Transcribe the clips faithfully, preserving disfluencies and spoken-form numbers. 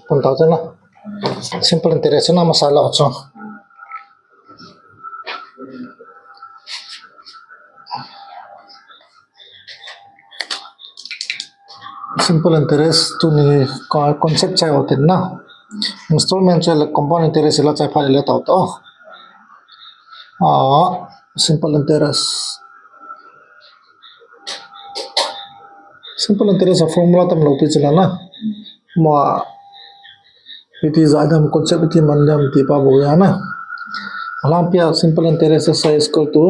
Pun tau chun na. Simple interest na masala chu. Simple interest tuni ka concept chai hotin na. Installment chai le compound interest la chai pha le tau to. Ah, simple interest. Simple interest a formula tam lo pi chila na. Ma iti zadam concept iti mandam ti pa bo ya na. Alam pia simple interest is equal to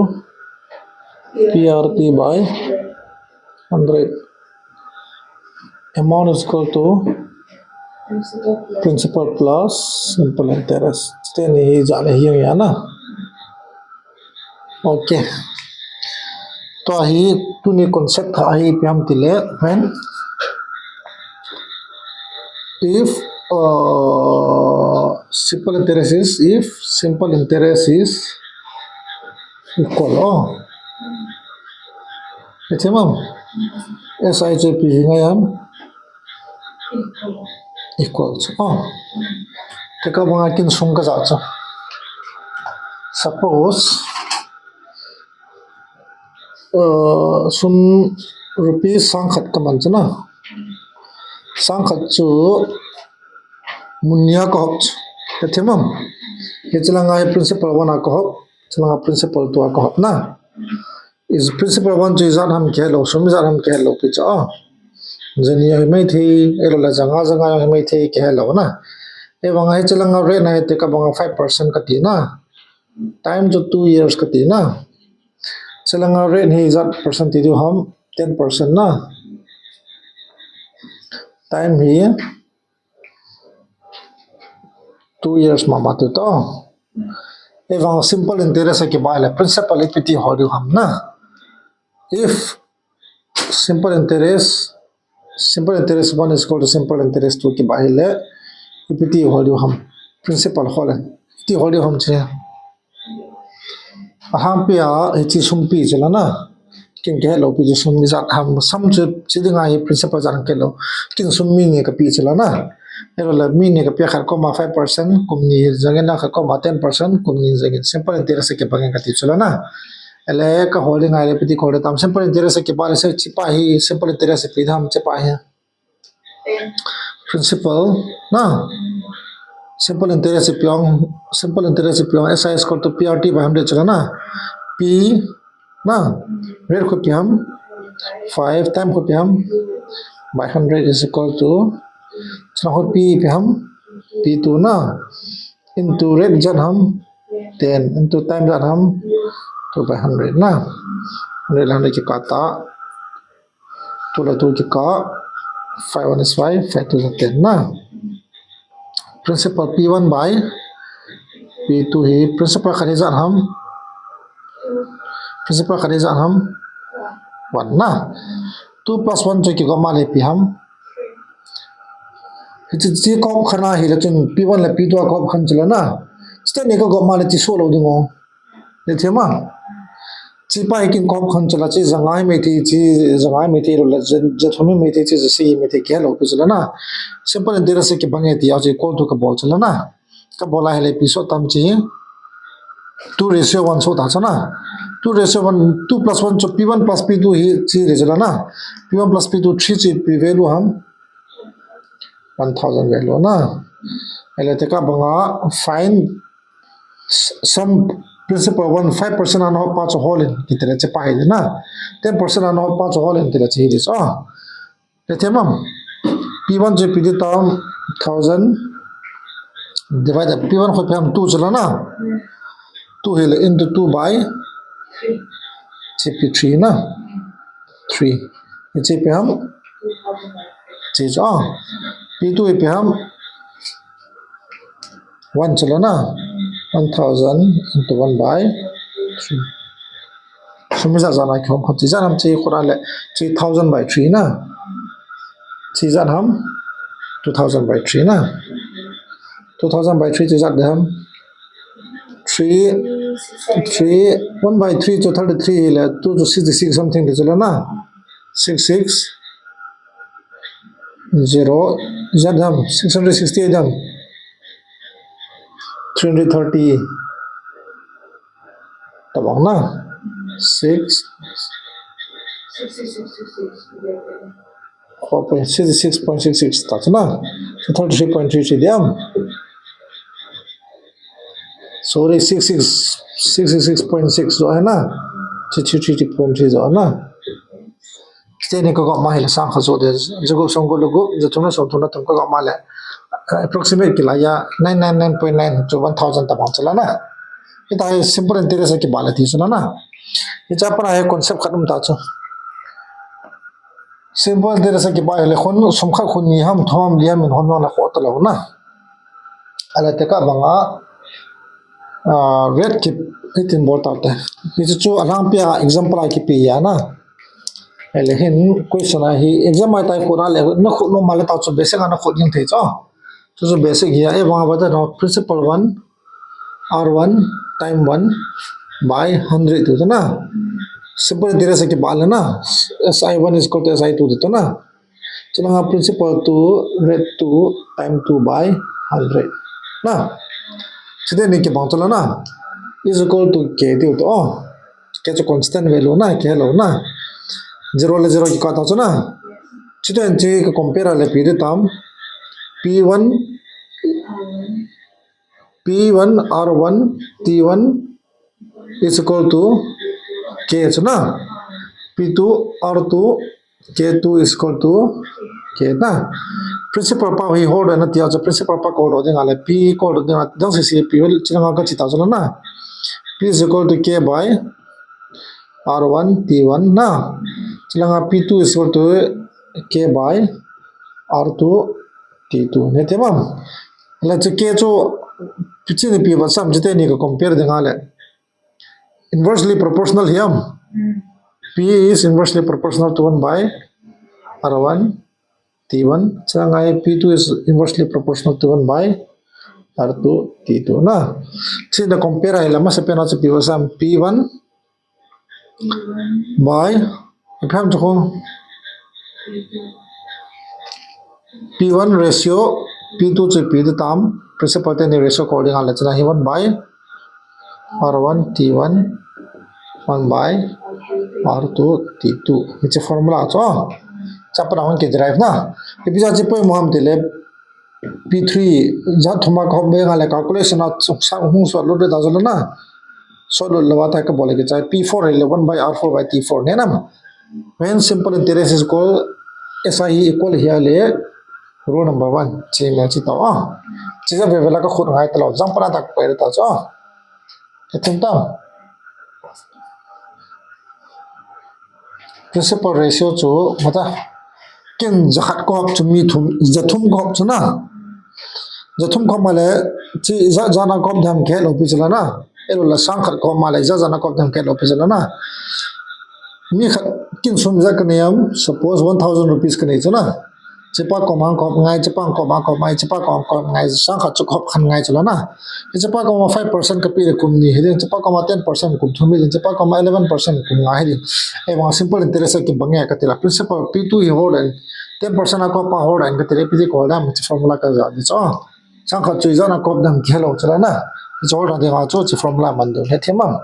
P R T by hundred. Amount is equal to principal plus simple interest. Teni hi jale hi ya na. Okay. Tua hi tuni concept ha hi piam tile when if uh, simple interest is if simple interest is equal. Oh. Ete mam. S I J P hi ngayam. Equal chu. Oh. Teka banga kin sum ka ja chu. Suppose uh, sum rupees sang khat ka man chu na. Sang khat chu mun nia ka hop chu. Ete mam. Ke chila ngai principal one a ka hop. Chila ngai principal two a ka hop na. Is principal one chu ijat ham kihelo, sum ijat ham kihelo pi cha. Jani hi mai thei, elo la janga janga hi mai thei kihelo na. E banga hi chilanga rate na hi teka banga five percent kati na. Time chu two years kati na. Chilanga rate hi ijat percent ti diu ham, ten percent na. Time hi two years mama tu to. Evang simple interest a kibai le principal ipi ti hol diu ham na. If simple interest, simple interest one is equal to simple interest two kibai le ipi ti hol diu ham. Principal hol le. Iti hol diu ham che. Aham pia hichi sum pi chila na. Kin kihelo pi chu sum ijat ham sam chu chi dinga hi principal jan kihelo. Kin sum mi nge ka pi chila na. Elo la mi nge ka pi khat koma five percent, kum ni jangin na khat koma ten percent, kum ni jangin simple interest ke bangin kati chila na. Ele ka holding ai le piti holding tam simple interest ke ba le se chi pa hi simple interest pi dham chi pa hi. Principal na. Simple interest piang, simple interest piang S I is equal to P R T by hundred chila na. P na. Rate ko pi ham. Five time ko pi ham. By hundred is equal to. Chila ko P pi ham. P two na. Into rate jan ham. Ten into time jan ham. Two by hundred na. Hundred lang de ki kata. Two la two kika, five one is five, five two is ten na. Principal P one by P two hi principal khat hi jan ham. Principal khat hi jan ham. One na. Two plus one chu kigo ma le pi ham. Hichi chi kop khana hi le chun P one le P two a kop khan chila na. Step ni ka go ma le chi so lo ding o. Ete mam. Chi pa hi kin kop khan chila chi janga hi mai thei chi janga hi mai thei lo la ja thum hi mai thei chi ja si hi mai thei kihelo pi chila na. Simple interest ki bang e ti a chi call to ka bol chila na. Ka bol a hi le pi so tam chi. Two ratio one so ta chana. Two ratio one, two plus one chu P one plus P two hi chi re chila na. P one plus P two three chi pi value ham. One thousand value na. Ele te ka banga find some principal one five percent ano pa chu holin kitele che pa hi na. Ten percent ano pa chu holin tele che hi dis. Ah. Ete mam. P one chu pi di tam thousand divided P one ko pem two chila na. Two hi le into two by chi pi three na. Three. Chi pi ham. Chi chu. Ah. P two hi pi ham. One chila na. One thousand into one by three. Sum ijat jat na kihom khat chi ijat ham chi khura le chi thousand by three na. Chi ijat ham two thousand by three na. Two thousand by three chi ijat de ham. Three, three, one by three chu thirty-three le two chu sixty-six something de chila na. Six six. Zero, Z dam, six hundred sixty-eight dam. Three hundred thirty. Tabang na. Six. Four point six six point six six. That's na. So thirty-three point three three dam. Sorry, six six, six six point six jo hai na. Three three three point three jo na. Chuteni ka gop ma hi le sang khat jo de, jagup songgup le gup, jathum le somthum le thum ka gop ma le, eh, approximate kila ya nine nine nine point nine to one thousand tabang chu la na. Hita hi simple interest kibah le ti chu la na. Hicha para hi concept khat um ta chu. Simple interest kibah hi le khun sum khat khun ni ham thum ham li ham in hon na kho ta lo na. Ala te ka banga, ah, rate ki hitin bol ta te. Hichu chu alhangpia example a kipe ya na. Ele hin question a hi exam a tai khut a le na khut nom ma le ta chu basic a na khut ding thei chu. Chu chu basic hi a, e banga ba ta no principal one, R one time one by hundred tu na. Simple interest kibah le na. S I one is equal to S I two tu na. Chulanga principal two, rate two time two by hundred. Na. Chuteni kibang chu la na. Is equal to K tiu to. Oh. K chu constant value na, K lo na. Zero le zero kikah ta chu na. Chuteni chu ka compare le pi di tam. P one, P one, R one, T one is equal to K chu na. P two, R two, K two is equal to K na. Principal pa hi hol na tia chu principal pa ko lo ding a le P ko lo ding a dang si si P one chilanga ka chi ta chu na. P is equal to K by R one T one na. Chilanga P two is equal to K by R two T two. Ne te mam. La chu K chu pi chi ni pi ba sam chuteni ka compare ding a le. Inversely proportional hiam. P is inversely proportional to one by R one T one. Chulanga P two is inversely proportional to one by R two T two na. Chuteni compare a hi la masa pen a chu pi ba sam P one by, ipi ham chu ko. P one ratio P two chu pi di tam, principal teni ratio ko ding a le chuna hi one by R one T one, one by R two T two. Hiche formula chu. Chapa na hon ke derive na. Ipi ja chi poi mo ham ti le P three, jathum a ka hop banga le calculation a sa hung sot lut ta jol na. Sot lut lou a ta ka bol le kichai P four le one by R four by T four ne nam. When simple interest is equal, S I equal hi a le rule number one. Chi le chi ta a. Chi ja ve ve la ka khut ngai ta lo. Jang pa na ta ka poi ta chu. Ka thum ta. Principal ratio chu mata kin jakhat ko hop chu mi thum, jathum ko hop chu na. Jathum ko hop ma le chi ja ja na ko hop dam ke lo pi chu la na. Elo la sang khat ko hop ma le ja ja na ko hop dam ke lo pi chu la na. Mi khat kin sum ja ka nei am, suppose one thousand rupees ka nei chu na. Chipa koma ko hop ngai, chipa koma ko hop ngai, chipa koma ko hop ngai, sang khat chu ko hop khan ngai chu la na. Chipa koma five percent ka pi le kum ni hi ding, chipa koma ten percent kum thum hi ding, chipa koma eleven percent kum nga hi ding. Ei bang simple interest ki bang e ka ti la, principal P two hi hol in, ten percent a ko hop a hol in ka ti le, P two ko hol dam, chi formula ka ja di chu. Sang khat chu ja na ko hop dam ki hello chu la na. Chu hol dam ding a chu chi formula man ding he thim am.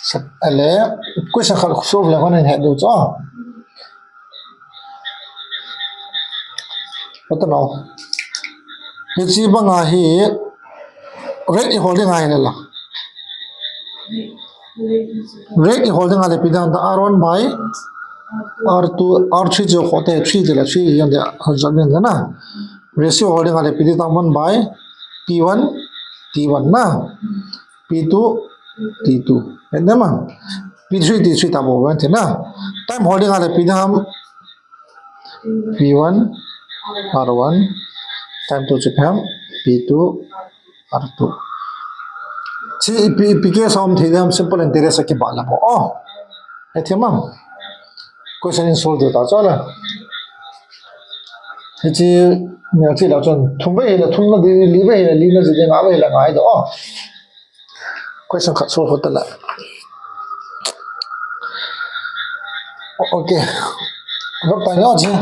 Sa, ale, question khat solve le hon he du chu. What now? Hichi banga hi rate i hol ding a hi la. Rate i hol ding a le pi dam ta R one by R two, R three chu ko te, three te la, three yan de, ha ja den na. Ratio hol ding a le pi di ta one by P one, T one na. P two, T two. Hetna ma. P three, T three ta bo wan te na. Time hol ding a le pi dam P one, R one, time two chu phem, P two, R two. Chi P, P K som thei dam simple interest ki ba la bo. Oh. He thim am. Question in solve ta chu la. Hichi mi a chi la chun thum ve la thum na di, li ve la li na di, nga ve la ngai do. Oh. Question khat solve hota la. Okay. Rap ta nyo chi.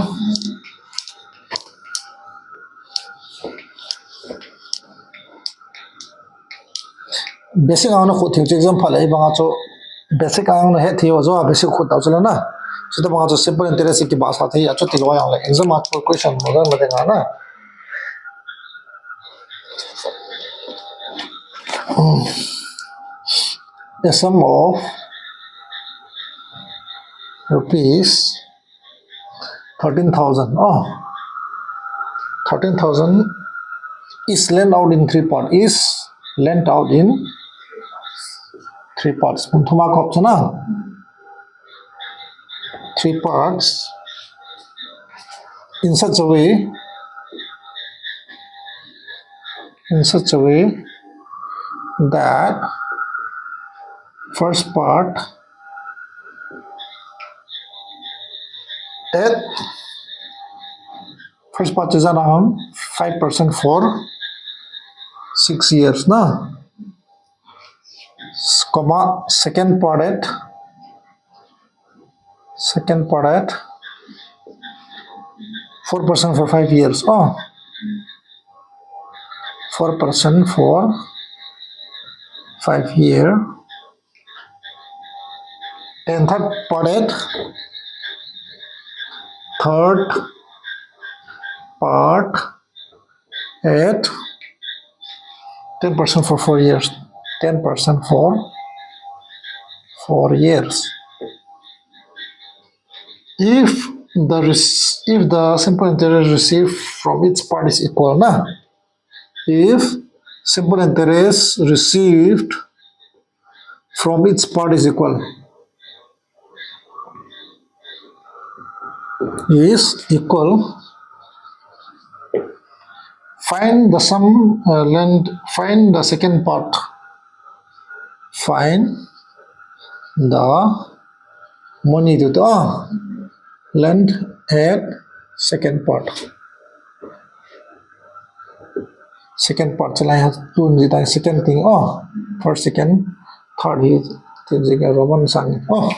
Basic ang na khu thing chu exam pha le banga chu basic ang na he thi ho jo basic khu tau chu la na. Chuti banga chu simple interest kibahsah thei a chuti lo yang le exam a chu question mo dan ma de nga na. Hmm. A sum of rupees thirteen thousand. Oh, thirteen thousand is lent out in three part. Is lent out in three parts. Mun thuma kop chana. Three parts in such a way, in such a way that first part at first part is around five percent for six years na, comma second part at second part at four percent for five years. Oh, four percent for five year. And third part at third part at ten percent for four years. Ten percent for four years. If the rec- if the simple interest received from each part is equal na, if simple interest received from each part is equal, is equal, find the sum, uh, lent, find the second part. Find the money to the, ah, lent at second part. Second part chalai ha tun ji tai second thing, oh, first, second, third hi tin ji ka Roman sang, oh.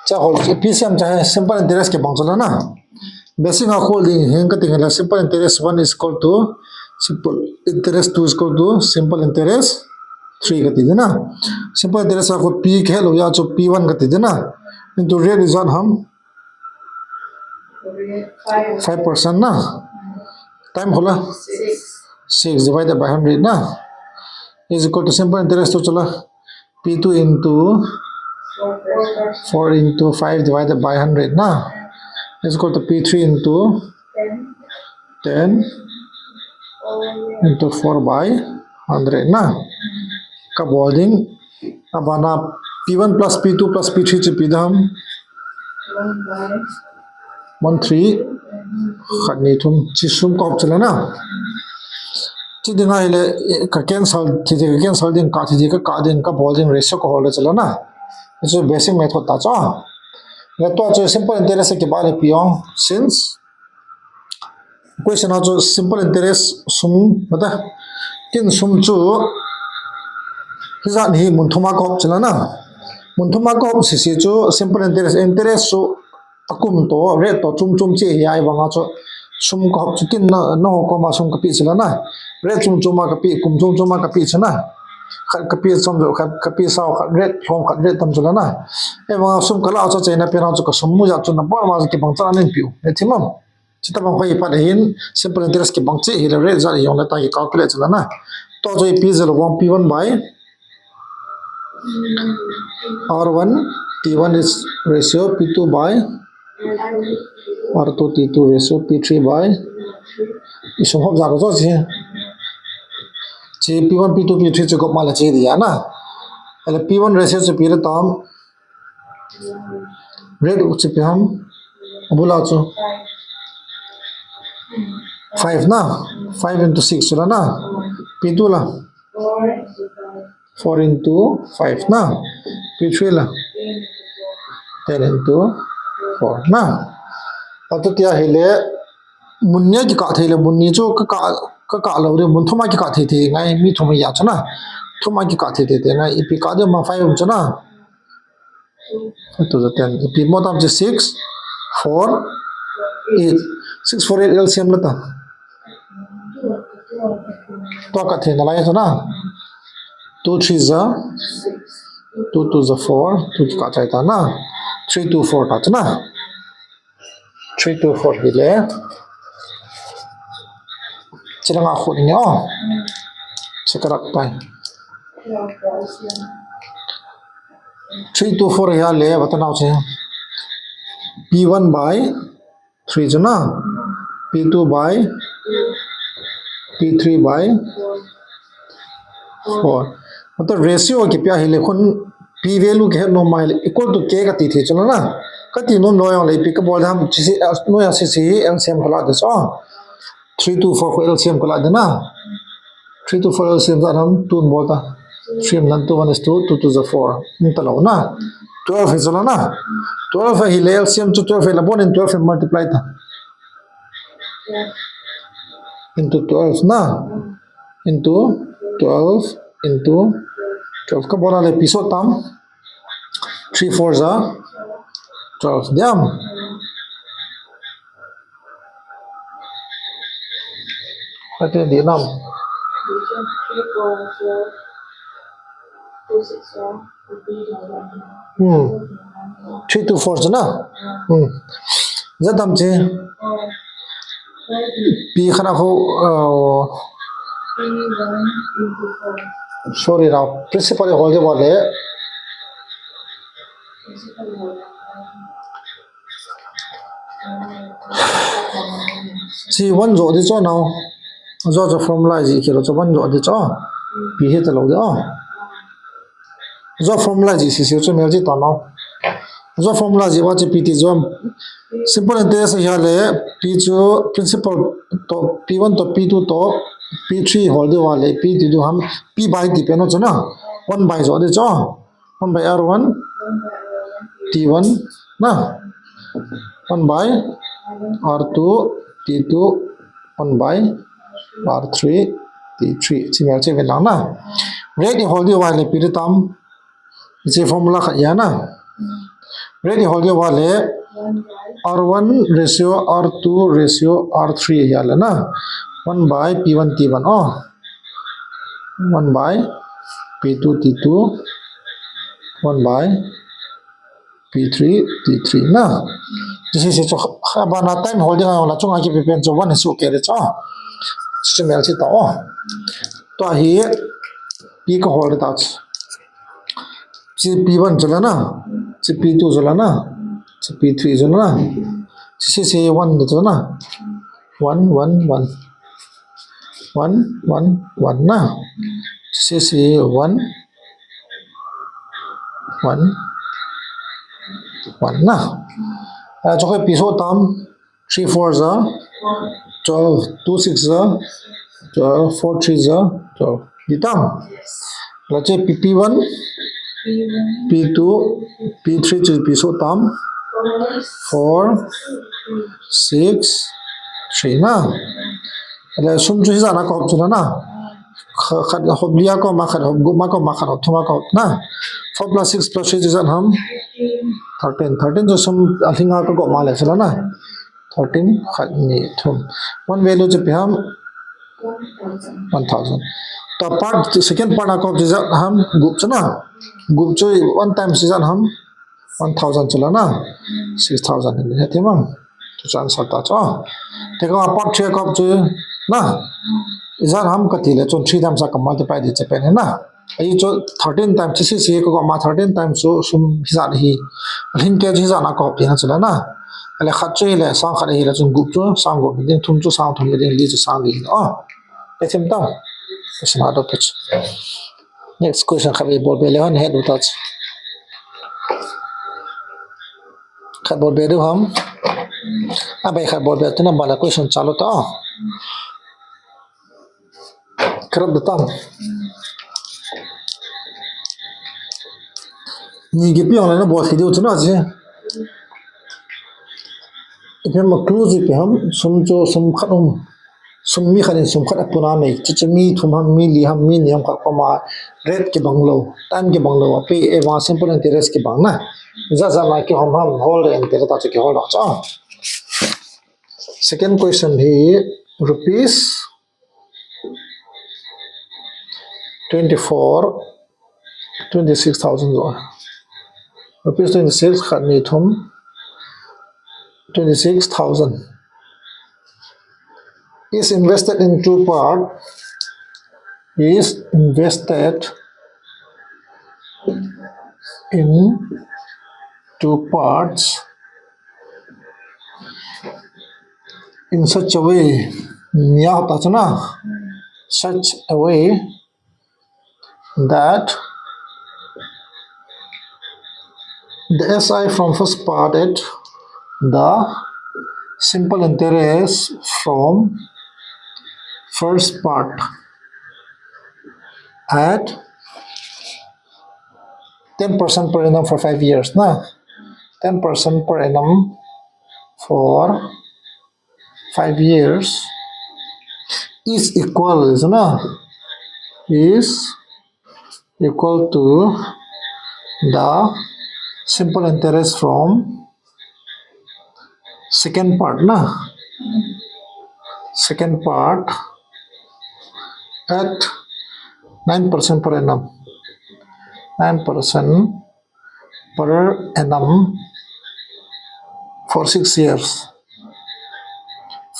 Cha hol P C M cha simple interest kibang chala na. Basic a hol ding hin ka ting la simple interest one is equal to simple interest two is equal to simple interest three ka ti ding na. Simple interest a khu P khel lo ya chu P one ka ti ding na. Into real result ham five percent na. Time hola six divided by hundred na is equal to simple interest to chala P two into four into five divided by hundred na is equal to P three into ten into four by hundred na. Ka bol ding, abana P one plus P two plus P three chu ipi dam? One three, khat ni thum, chi sum ka hop chala na. Chi ding ahile, ka cancel thi thi, ka cancel ding, ka thi thi, ka ka ding, ka bol ding, ratio ka hol le chala na. Chu basic method ta chu. Le tua chu simple interest kibah le pi ong, since question a chu simple interest sum, mata, kin sum chu hijat hi mun thuma ka hop chala na. Mun thuma ka hop sisi chu simple interest, interest chu akum to, rate to chum chum chi hi ai banga chu sum ka hop chu kin na, na ho koma sum ka pi chala na. Rate chum chum a ka pi, kum chum chum a ka pi chala na. Khat ka pi chom chu, khat ka pi sao, khat rate lhom, khat rate tam chala na. E banga sum ka la cha chaina pi na chu ka sum mu ja chu na bol ma kibang chala nin piu. E thimam. Chuti bang hoi pat hin simple interest kibang chi hi le rate jat hi jong le ta hi calculate chala na. To chu ipi jal wang P one by R one, T one is ratio P two by R two, T two ratio P three by isum hop jat ro chi. Chi P one, P two, P three chu gop ma le chi dia na. Ale P one ratio chu ipi le tam. Rate u chu ipi ham? Abula chu five na, five into six chu la na. P two la four into five na. P three la ten into four na. Atu tia hi le mun nia kikah thei le mun ni chu ka ka, ka ka lo de mun thuma kikah thei thei ngai mi thuma ya chu na. Thuma kikah thei thei thei ngai ipi ka de ma five um chu na. Two thousand ten. Ipi mo tam chi six, four, eight. Six, four, eight L C M la ta. Tua ka thei na lai chu na. Two three ja, two two ja four, two kikah chai ta na. Three two four ta chu na. Three two four hi le. Chilanga khu ni o. Chikarak pai. Three two four hi le, bata nau che. P one by three chu na. P two by, P three by four. Matlab ratio kipia hi le khun P value kihet nom mai le equal to K kati thei chu na. Kati nom lou jong le ipi kabol dam chi si, a, noi a si si L C M kala de so. Three two four khu L C M kala de na. Three two four L C M ja nam two bol ta. Three nam two one is two, two two ja four. Ni ta lou na. Twelve hi chu na. Twelve hi le L C M chu twelve hi la bon in twelve hi multiply ta. Into twelve na. Into twelve into twelve. Kabol a le pi so tam. Three four ja twelve. Diam. Kati di nam. Hmm. Three two four chu na. Hmm. Ja tam che. Pi khana ho, uh, sorry now. Principal hol de wale. Chi one jo di cho nau. Jo jo formula ji kilo cho one jo di cho. Pi hi ta lou di o. Jo formula ji si si cho mel ji ta nau. Jo formula ji wa chi pi ti jo. Simple interest hi le pi chu principal to P one to P two to P three hol di wale pi ti du ham pi by ti pe no cho na. One by jo di cho. One by R one, T one, na. One by R two, T two, one by R three, T three. Chi mel che ve lang na. Rate i hol di wale pi di tam. Chi formula khat ya na. Rate i hol di wale R one ratio R two ratio R three ya le na. One by P one T one. Oh. One by P two T two, one by P three T three na. This is it. So, abana time holding on la chunga ki pen cho one is okay le cho. Simel si ta o. To hi pi ka hold ta. Chi P one chu la na. Chi P two chu la na. Chi P three chu la na. Chi si si one chu la na. One, one, one. One, one, one na. Chi si si one, one, one na. Ah, cho ke pi so tam. Three four ja twelve, two six ja twelve, four three ja twelve. Di tam. La che P P one, P two, P three chu pi so tam. Four, six, three na. Le sum chu hi ja na ko chu na. Kha-, khat hop lia ko ma, khat hop gu ma ko ma, khat hop thu ma ko na. Four plus six plus three chu ja ham. Thirteen. Thirteen chu sum a hlinga ka ko ma le chu la na. Thirteen, khat, ni, thum. One value chu pi ham? One thousand. To part, second part a ko chu ja ham, gup chu na. Gup chu one time chu ja ham? One thousand chu la na. Six thousand ni he ti mang. Chu chan sa ta chu. Te ka part three a ko chu na. Ja ham ka ti le chun three times a ka multiply di che pen na. Ahi chu thirteen times, chi si si ko ma thirteen times chu sum hi ja hi. Hling ke hi ja na ko pi na chu la na. Ale khat chu hi le sang khat hi le chun gup chu sang gup ding, thum chu sang thum ding, li chu sang li. Oh. Ke thim ta. Question a do pe chu. Next question khat bol be le hon he do ta chu. Khat bol be do ham. A bai khat bol be tu na bala question chalu ta. Kerap datang. Ni ke piang le na bol thei diu chu na ji. Ipi ham clue ji ipi ham, sum chu sum khat um. Sum mi khat in sum khat a puna nei. Chu chu mi thum ham, mi li ham, mi ni ham khat ko ma rate kibang lou, time kibang lou. Api eva simple interest kibang na. Ja ja na kihom ham hol le interest ta chu kihol da cha. Second question hi rupees twenty-four Twenty six thousand zo. Rupees twenty six, khat ni thum, twenty six thousand is invested in two part, is invested in two parts in such a way, nia ta chana, such a way that the S I from first part at the simple interest from first part at ten percent per annum for five years na, ten percent per annum for five years is equal, is na, is equal to the simple interest from second part na, second part at nine percent per annum, nine percent per annum for six years,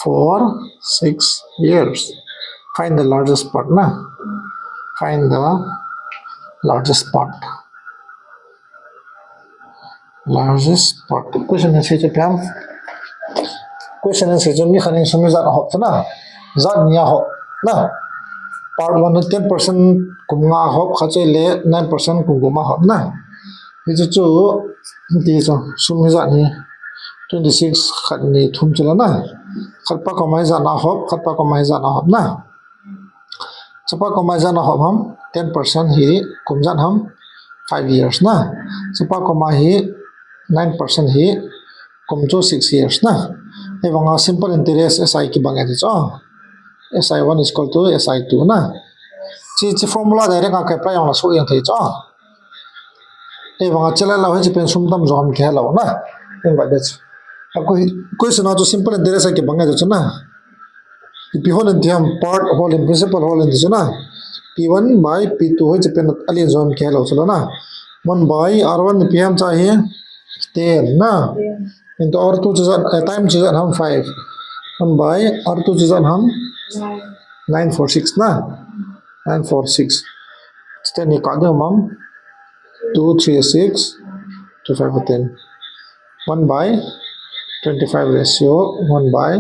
for six years. Find the largest part na, find the largest part, largest part. Question answer chu piam. Question answer chu mi khat in sum ijat ahop chana, jat ni ahop na. Part one ten percent kum nga ahop, khat chu le nine percent kum kum ahop na. Hichu chu ti chu sum ijat ni, twenty six, khat ni thum chu la na. Khat pa koma ijat na ahop, khat pa koma ijat na ahop na. Chapa koma ijat na ahop ham, ten percent hi kum ijat ham, five years na. Chapa koma hi nine percent hi kum chu six years na. Hivanga simple interest S I kibang e ti chu. S I one is equal to S I two na. Chi, chi formula direct a ka apply jong la so yang thei chu. Hivanga chila la hichi pen sum tam jo ham kihelo na. Invite de chu. Akoi, question a chu simple interest a kibang e ti chu na. Ipi hol in ti ham, part hol in, principal hol in ti chu na. P one by P two hichi pen alen jo ham kihelo chu la na. One by R one ipi ham cha hi ten na. Into R two chu ijat, eh, time chu ijat ham five. One by R two chu ijat ham nine four six na. Nine four six. Ten ni ka ding ham. Two three six, two five ten. One by twenty five ratio, one by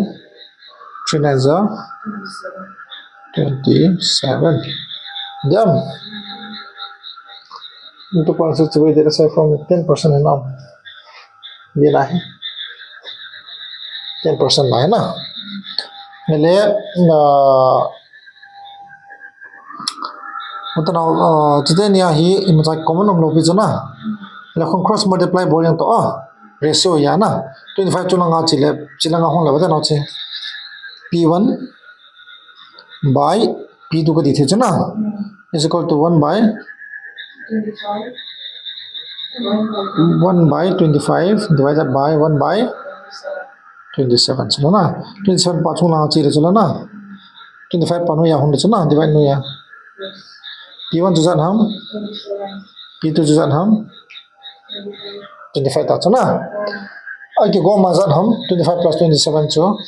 three nine are twenty seven. Diam. Into concept we did aside from ten percent and all. Ye nahi. Ten percent nahi na. Mele, uh, Mutana, uh, chuteni a hi imacha common umlou pi chu na. Lekhun cross multiply bol jeng to, ah, ratio a na. Twenty five chu langa chile, chilanga hung le ba ta na che. P one by P two kati thei chu na. Is equal to one by one by twenty five divided by one by twenty seven chu la na. Twenty seven pa chunga chile chu la na. Twenty five pa noiya hung chu na, divide noiya. P one chu ijat ham. P two chu ijat ham. Twenty five ta chu na. Akigom a ijat ham. Twenty five plus twenty seven chu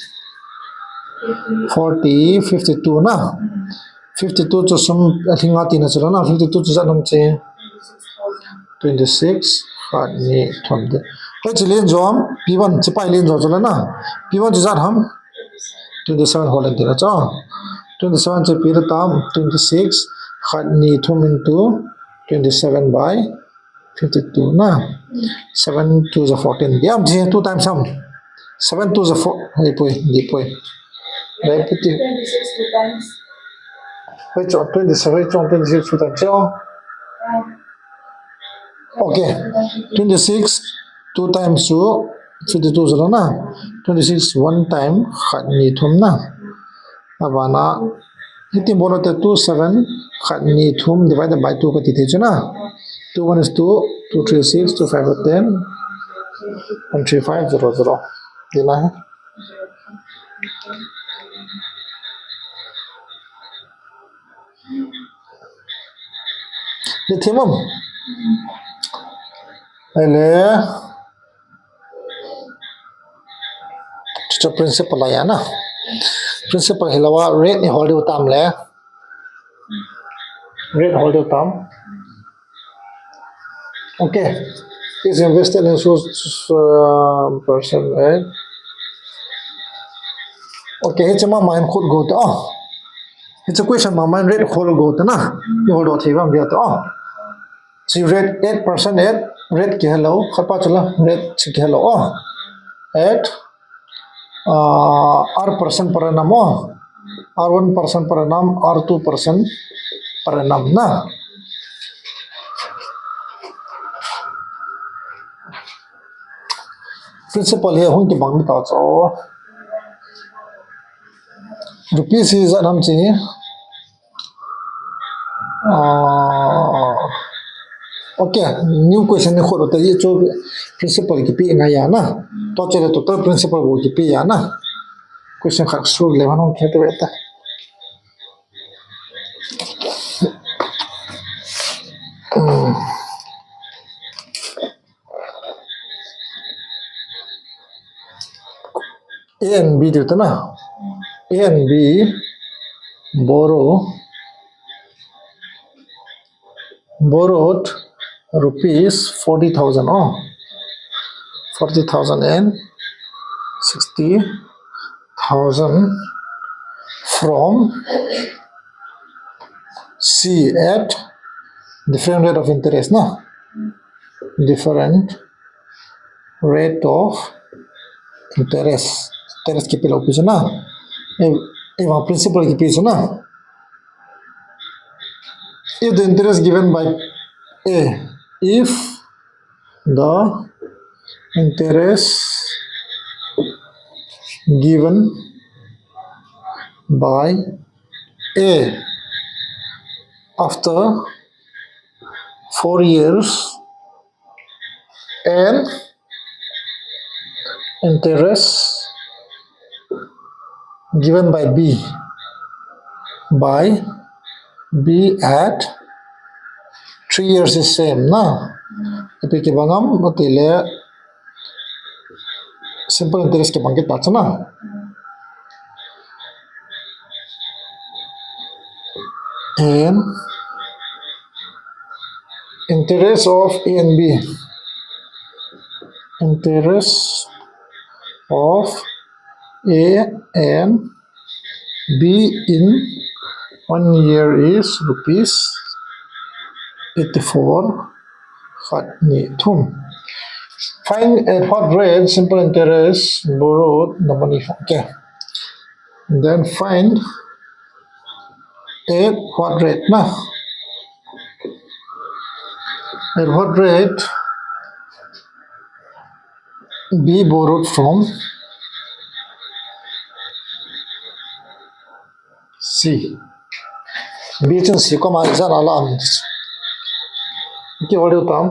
forty, fifty two na. Fifty two chu sum a lhinga tina chu la na. Fifty two chu ijat ham che. Twenty six, khat ni thum te. Hichi len jo ham, P one, chipai len jo chu la na. P one chu ijat ham. Twenty seven hol in tina chu. Twenty seven chu pi ta tam, twenty six, khat ni thum into twenty seven by fifty two na. Seven two is fourteen. Diam che, two times ham. Seven two is four. Hei poi, di poi. Repeti. Twenty six two times. Hei chu twenty seven, hei chu twenty six two times. Okay. Twenty six two times chu fifty two chu la na. Twenty six one time khat ni thum na. Abana, hiti bol u te two seven khat ni thum divided by two kati thei chu na. Two one is two, two three six, two five ten, one three five zero zero. Di na. Di thim am. Ahile, chu principal a ya na. Principal hilou a rate i hol diu tam le. Rate hol diu tam. Okay. Is invested in so, so, uh, person, right? Okay, hiche mama in khut go ta. Hiche question mama in rate hol go ta na. I hol do thei bang dia ta. Chi rate eight percent at rate kihelou, khat pa chu la rate chi kihelou. At, uh, R percent per annum, R one percent per annum, R two percent per annum na. Principal hi hung kibang mi ta chu. Rupees hi ijat ham chi. Ah, okay, new question ni khot ta hi chu principal kipe ngai ya na. To che le total principal bou kipe ya na. Question khat su le man hung khe te ta. Hmm. A and B diu ta na. A and B borrow, borrowed rupees forty thousand. Oh, forty thousand and sixty thousand from C at different rate of interest na. Different rate of interest. Interest kipe lou pi chu na. E, e, principal kipe chu na. If the interest given by A, if the interest given by A after four years and interest given by B, by B at three years is same na. Ipi kibang ham, ati le simple interest kibang kit ta chu na. And interest of A and B. Interest of A and B in one year is rupees eighty-four. Khat, ni, thum. Find at what rate simple interest borrowed the money. Okay. Then find at what rate na. At what rate B borrowed from C. B chun C koma ijat a la am. Kihol diu tam.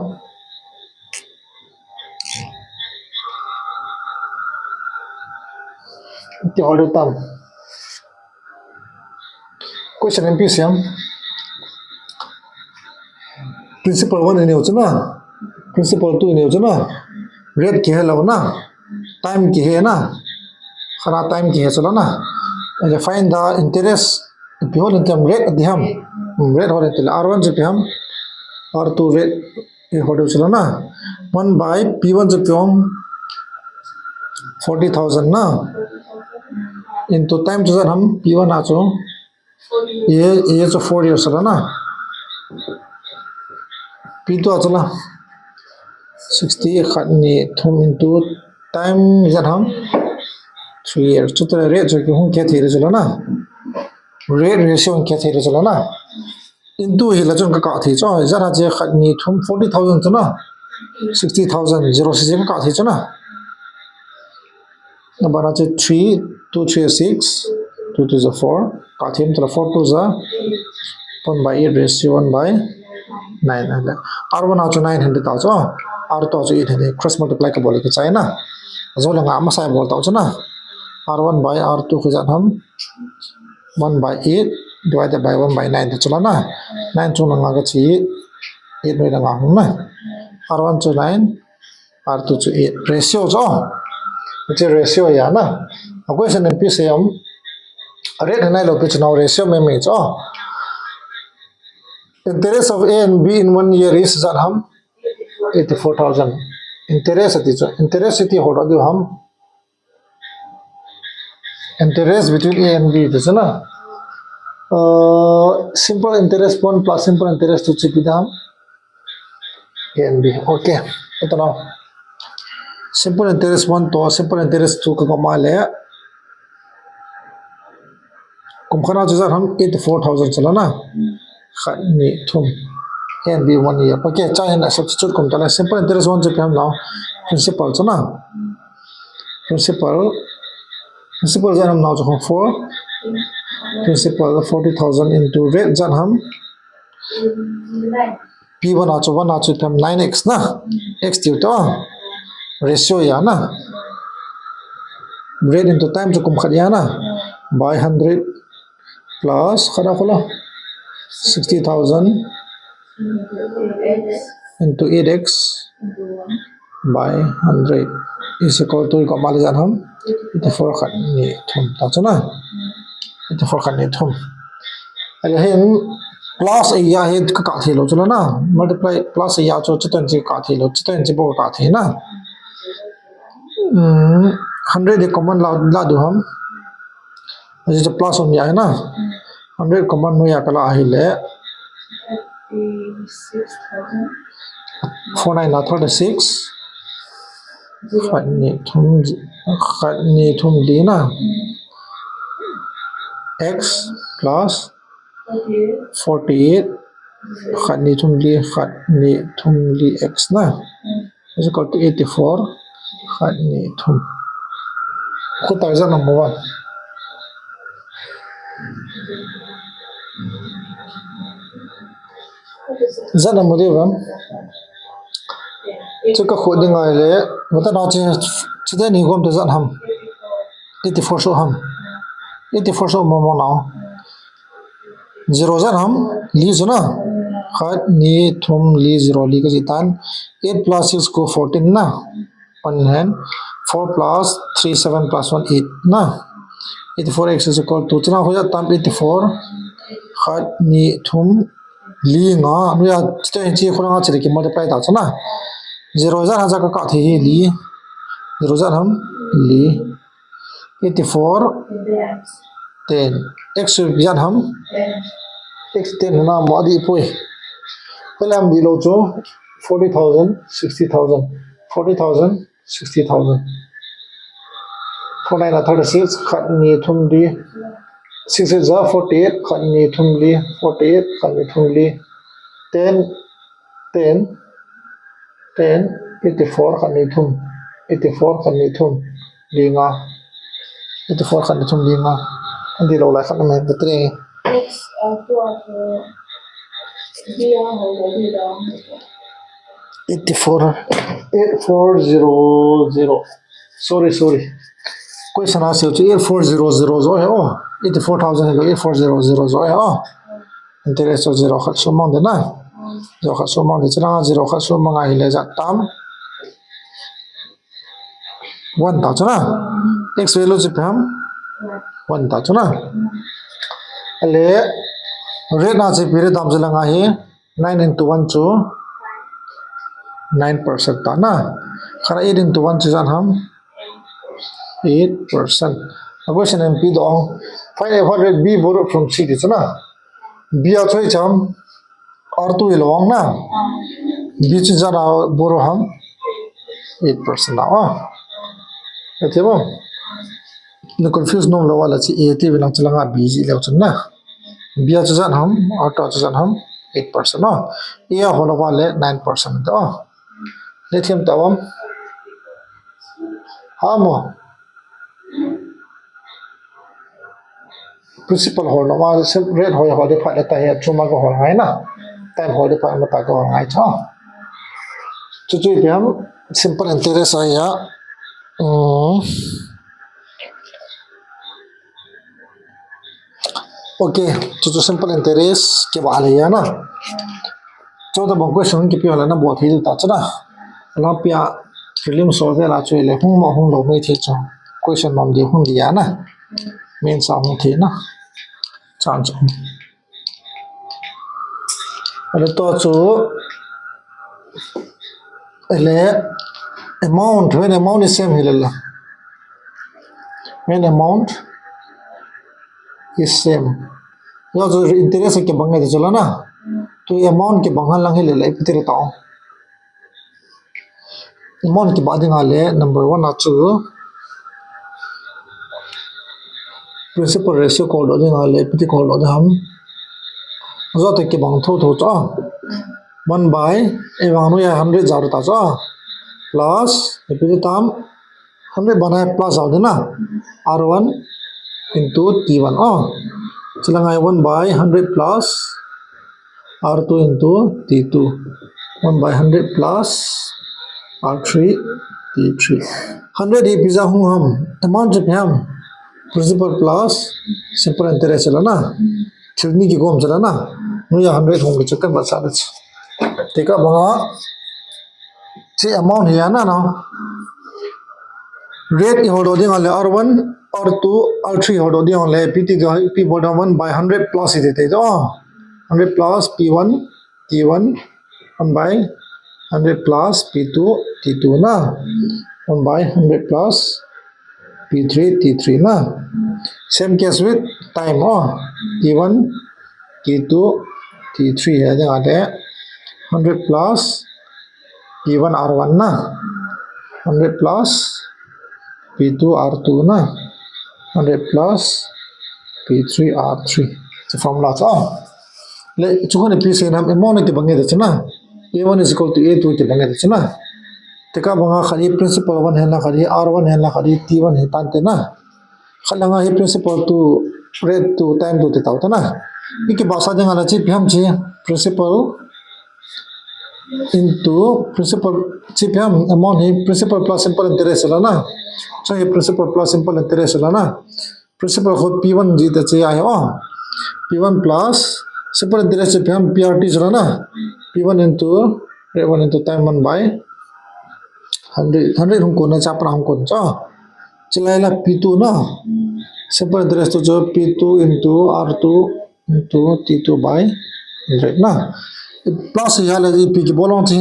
Kihol diu tam. Question in P C M. Principal one i neo chu na. Principal two i neo chu na. Rate kihe lou na. Time kihe na. Khana time kihe chu la na. And find the interest. Ipi hol in ti ham, rate ati ham. Hmm, rate hol in ti le R one chu ipi ham. R two rate i hol diu chu la na. One by P one chu ipi ham. Forty thousand na. Into time chu ijat ham P one a chu. Ye, ye chu four years la na. P two a chu la. Sixty khat ni thum into time ijat ham. Three years. Chuti le rate chu kihung khe thei le chu la na. Rate ratio hung khe thei le chu la na. Into hi la chun ka kah thei chu. Ijat ham chu khat ni thum forty thousand chu na. Sixty thousand zero six ka kah thei chu na. Number na chu three, two three six, two two zero four. Kah thei chu la four two zero. One by eight raise to one by nine. R one a chu nine hundred ta chu. R two a chu eight hundred. Cross multiply ka bol le kichai na. Ajo le nga masa bol ta chu na. R one by R two khu ijat ham. One by eight divided by one by nine ta chu la na. Nine chung le nga ka chi. Eight noi dang ahung na. R one chu nine, R two chu eight. Ratio chu. Hiche ratio ahi na. A question in P C M. Rate hinai lou pi chu nau ratio me me chu. Interest of A and B in one year is ijat ham? Eighty-four thousand. Interest ati chu. Interest iti ho diu ham? Interest between A and B, that's na. Uh, simple interest one plus simple interest two chu ipi ham? A and B. Okay. Ito na. Simple interest one to simple interest two ka koma le. Kum khat na chu ijat ham? Eighty-four thousand chu la na. Khat, ni, thum. A and B one year. Okay, cha hin a substitute kum ta le. Simple interest one chu ipi ham nau? Principal chu na. Principal, principal ijat ham nau chu four. Principal forty thousand into rate ijat ham? P one a chu one a chu ipi ham? Nine X na. X tiu to. Ratio ahi na. Rate into time chu kum khat ahi na. By hundred plus khat a kho la. Sixty thousand into eight X by hundred is equal to, i koma le ijat ham? Eighty-four, khat, ni, thum ta chu na. Eighty-four, khat, ni, thum. Ahile hin plus ahi a, hi ka kah thei lou chu la na. Multiply plus ahi a chu, chuti chu ka kah thei lou, chuti chu bou ka kah thei na. Hmm, hundred hi common la, la diu ham? Ajeh chu plus um ahi na. Hundred common noiya ka la ahile. Four nine a thirty-six. Khat, ni, thum, khat, ni, thum, li na. X plus forty-eight. Khat, ni, thum, li, khat, ni, thum, li, X na. Is equal to eighty-four, khat, ni, thum. Khu ta ijat ham mo ba? Ijat ham mo di ba? Chu ka khu ding ahile, mata na chu, chu te ni gom te ijat ham? Eighty-four so ham? Eighty-four so mo mo nau. Zero ijat ham? Li chu na. Khat, ni, thum, li, zero, li ka chi tan. Eight plus six ko fourteen na. One hand. Four plus three, seven plus one, eight na. Eighty-four X is equal to, chu na khu ijat tam? Eighty-four. Khat, ni, thum, li, nga. Noiya, chuti chu khu la nga chi le ki multiply ta chu na. Zero ijat ham, ijat ka kah thei hi li. Zero ijat ham? Li. Eighty-four, ten. X chu ijat ham? X ten na mo, adih poi. Pela ham di lou chu, forty thousand, sixty thousand, forty thousand, sixty thousand. Four nine a thirty-six, khat, ni, thum, li. Six eight ja forty-eight, khat, ni, thum, li, forty-eight, khat, ni, thum, li. Ten, ten, ten, eighty-four, khat, ni, thum, eighty-four, khat, ni, thum, li, nga. Eighty-four, khat, ni, thum, li, nga. Adih lou lai khat na me, the three. X, uh, two, uh, B, uh, how do you do? Eighty-four, eight four zero zero. Sorry, sorry. Question a seiyu chu eight four zero zero jo ahi o. Eighty-four thousand hilou, eight four zero zero jo ahi o. Interest chu zero khat sumang ding na. Zero khat sumang ding, chu langa zero khat sumang ahile ijat tam? One ta chu na. X value chu ipi ham? One ta chu na. Ahile rate na chu ipi le dam chu langa hi? Nine into one chu nine percent ta na. Khat a eight into one chu ijat ham? Eight percent. A question in P dong. Find a what rate B borrowed from C ti chu na. B a chu ijat ham? R two ilou vang na. B chu ijat a borrow ham? Eight percent na. Ah. Ati ba? Na confuse nom lou a le chu A ti ve lang, chu langa B ji leu chun na. B a chu ijat ham, R two a chu ijat ham, eight percent na. A a ho lou a le nine percent ta. Le them ta vam. Ha mo. Principal hol nom a, rate hol, hol ding phat le ta hi, chu ma ka hol ngai na. Time hol ding phat ma ta ka hol ngai cha. Chu chu ipi ham, simple interest ahi a. Um, okay, chu chu simple interest kibah le ahi na. Chota bang question kipi la na bol thei ta chana. La pia prelim solve la chu le hung ma hung lou mai thei chu. Question nom di hung di ya na. Mains a hung thei na. Chance. Ale to chu, ale amount, when amount is same hi le la. When amount is same. Yo chu interest kibang ngai chu la na. Tu amount kibang lang hi le la, ipi ti le ta. Amount kibah ding a le number one a chu principal ratio call doh ding a le ipi ti call doh ding ham. Jote kibang tho tho chu a. One by, e vang nu ya hundred ja ta chu a. Plus, ipi ti tam, hundred bana plus ja ding na. R one into T one a. Chila ngai one by hundred plus R two into T two, one by hundred plus R three, T three. Hundred hi ipi ja hung ham, amount chu ipi ham, principal plus simple interest la na. Thil ni kigom chu la na. Nu ya hundred hung chu kan ba sa le. Teka banga. Chi amount hi ana na. Rate i holdoh ding a le R one, R two, R three holdoh ding a le P T ga P bol ding one by hundred plus i te te do. Hundred plus P one, T one, one by hundred plus P two, T two na. One by hundred plus P three, T three na. Same case with time o. T one, T two, T three he ding a le hundred plus P one R one na, hundred plus P two R two na, hundred plus P three R three. Chu formula chu a. Le chu khan ipi sei nam, amount na kibang nge ta chu na. A one is equal to A two kibang nge ta chu na. Teka banga khat hi principal one hen la, khat hi R one hen la, khat hi T one hen tan te na. Khat langa hi principal two, rate two, time two te tau ta na. I kibahsa ding a la chi ipi ham chi, principal into principal chi ipi ham, amount hi principal plus simple interest la na. So hi principal plus simple interest la na. Principal khu P one ji ta chi a hi o. P one plus simple interest chi ipi ham, P R T chi la na. P one into, rate one into time one by hundred, hundred hung kon na, cha pra hung kon cha. Chilai la P two na. Simple interest to chu P two into R two into T two by hundred na. Plus hi hala ipi kibol long chi.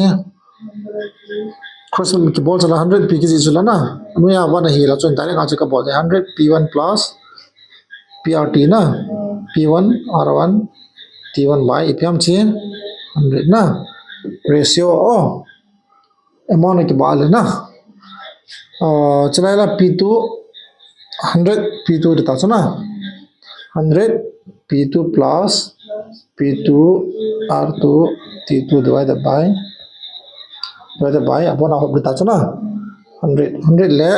Cross kibol chala hundred pi kiji chula na. Nuya one hi la chun direct a chu kabol de hundred P one plus P R T na. P one R one T one by ipi ham chi. Hundred na. Ratio o. Amount na kibah le na. Ah, chulai la P two, hundred P two de ta chu na. Hundred P two plus P two R two T two divided by, divided by, abona hop de ta chu na. Hundred, hundred le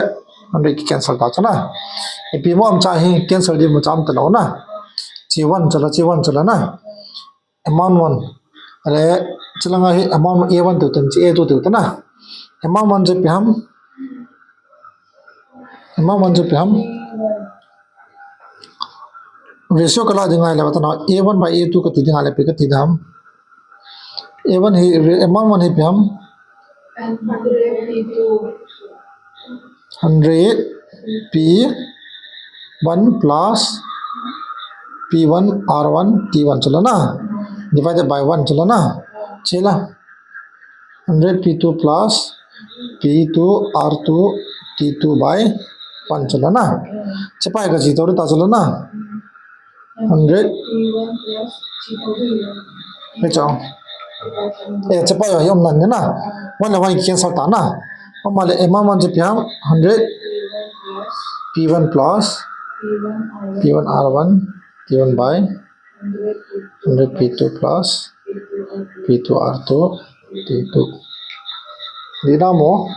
hundred ki cancel ta chu na. Ipi mo am cha hi cancel di mo cham ta lo na. Chi one chula, chi one chula na. Amount one. Ale, chulanga hi amount A one tu tan, chi A two tu tan na. Amount one chu ipi ham. Amount one chu ipi ham. Ratio kala ding ngai le bata na. A one by A two kati ding ngai le ipi kati dam. A one hi, amount one hi ipi ham. Hundred P one plus P one R one T one chula na. Divided by one chula na. Chila. Hundred P two plus P two R two T two by one chula na. Chepai ka ji to ta chula na. Hundred. He chang. Eh, chepa yo, yom nan na. One le one cancel ta na. Amale, eh, amount one chu ipi ham, hundred P one plus P one R one T one by hundred P two plus P two R two T two. Di na mo?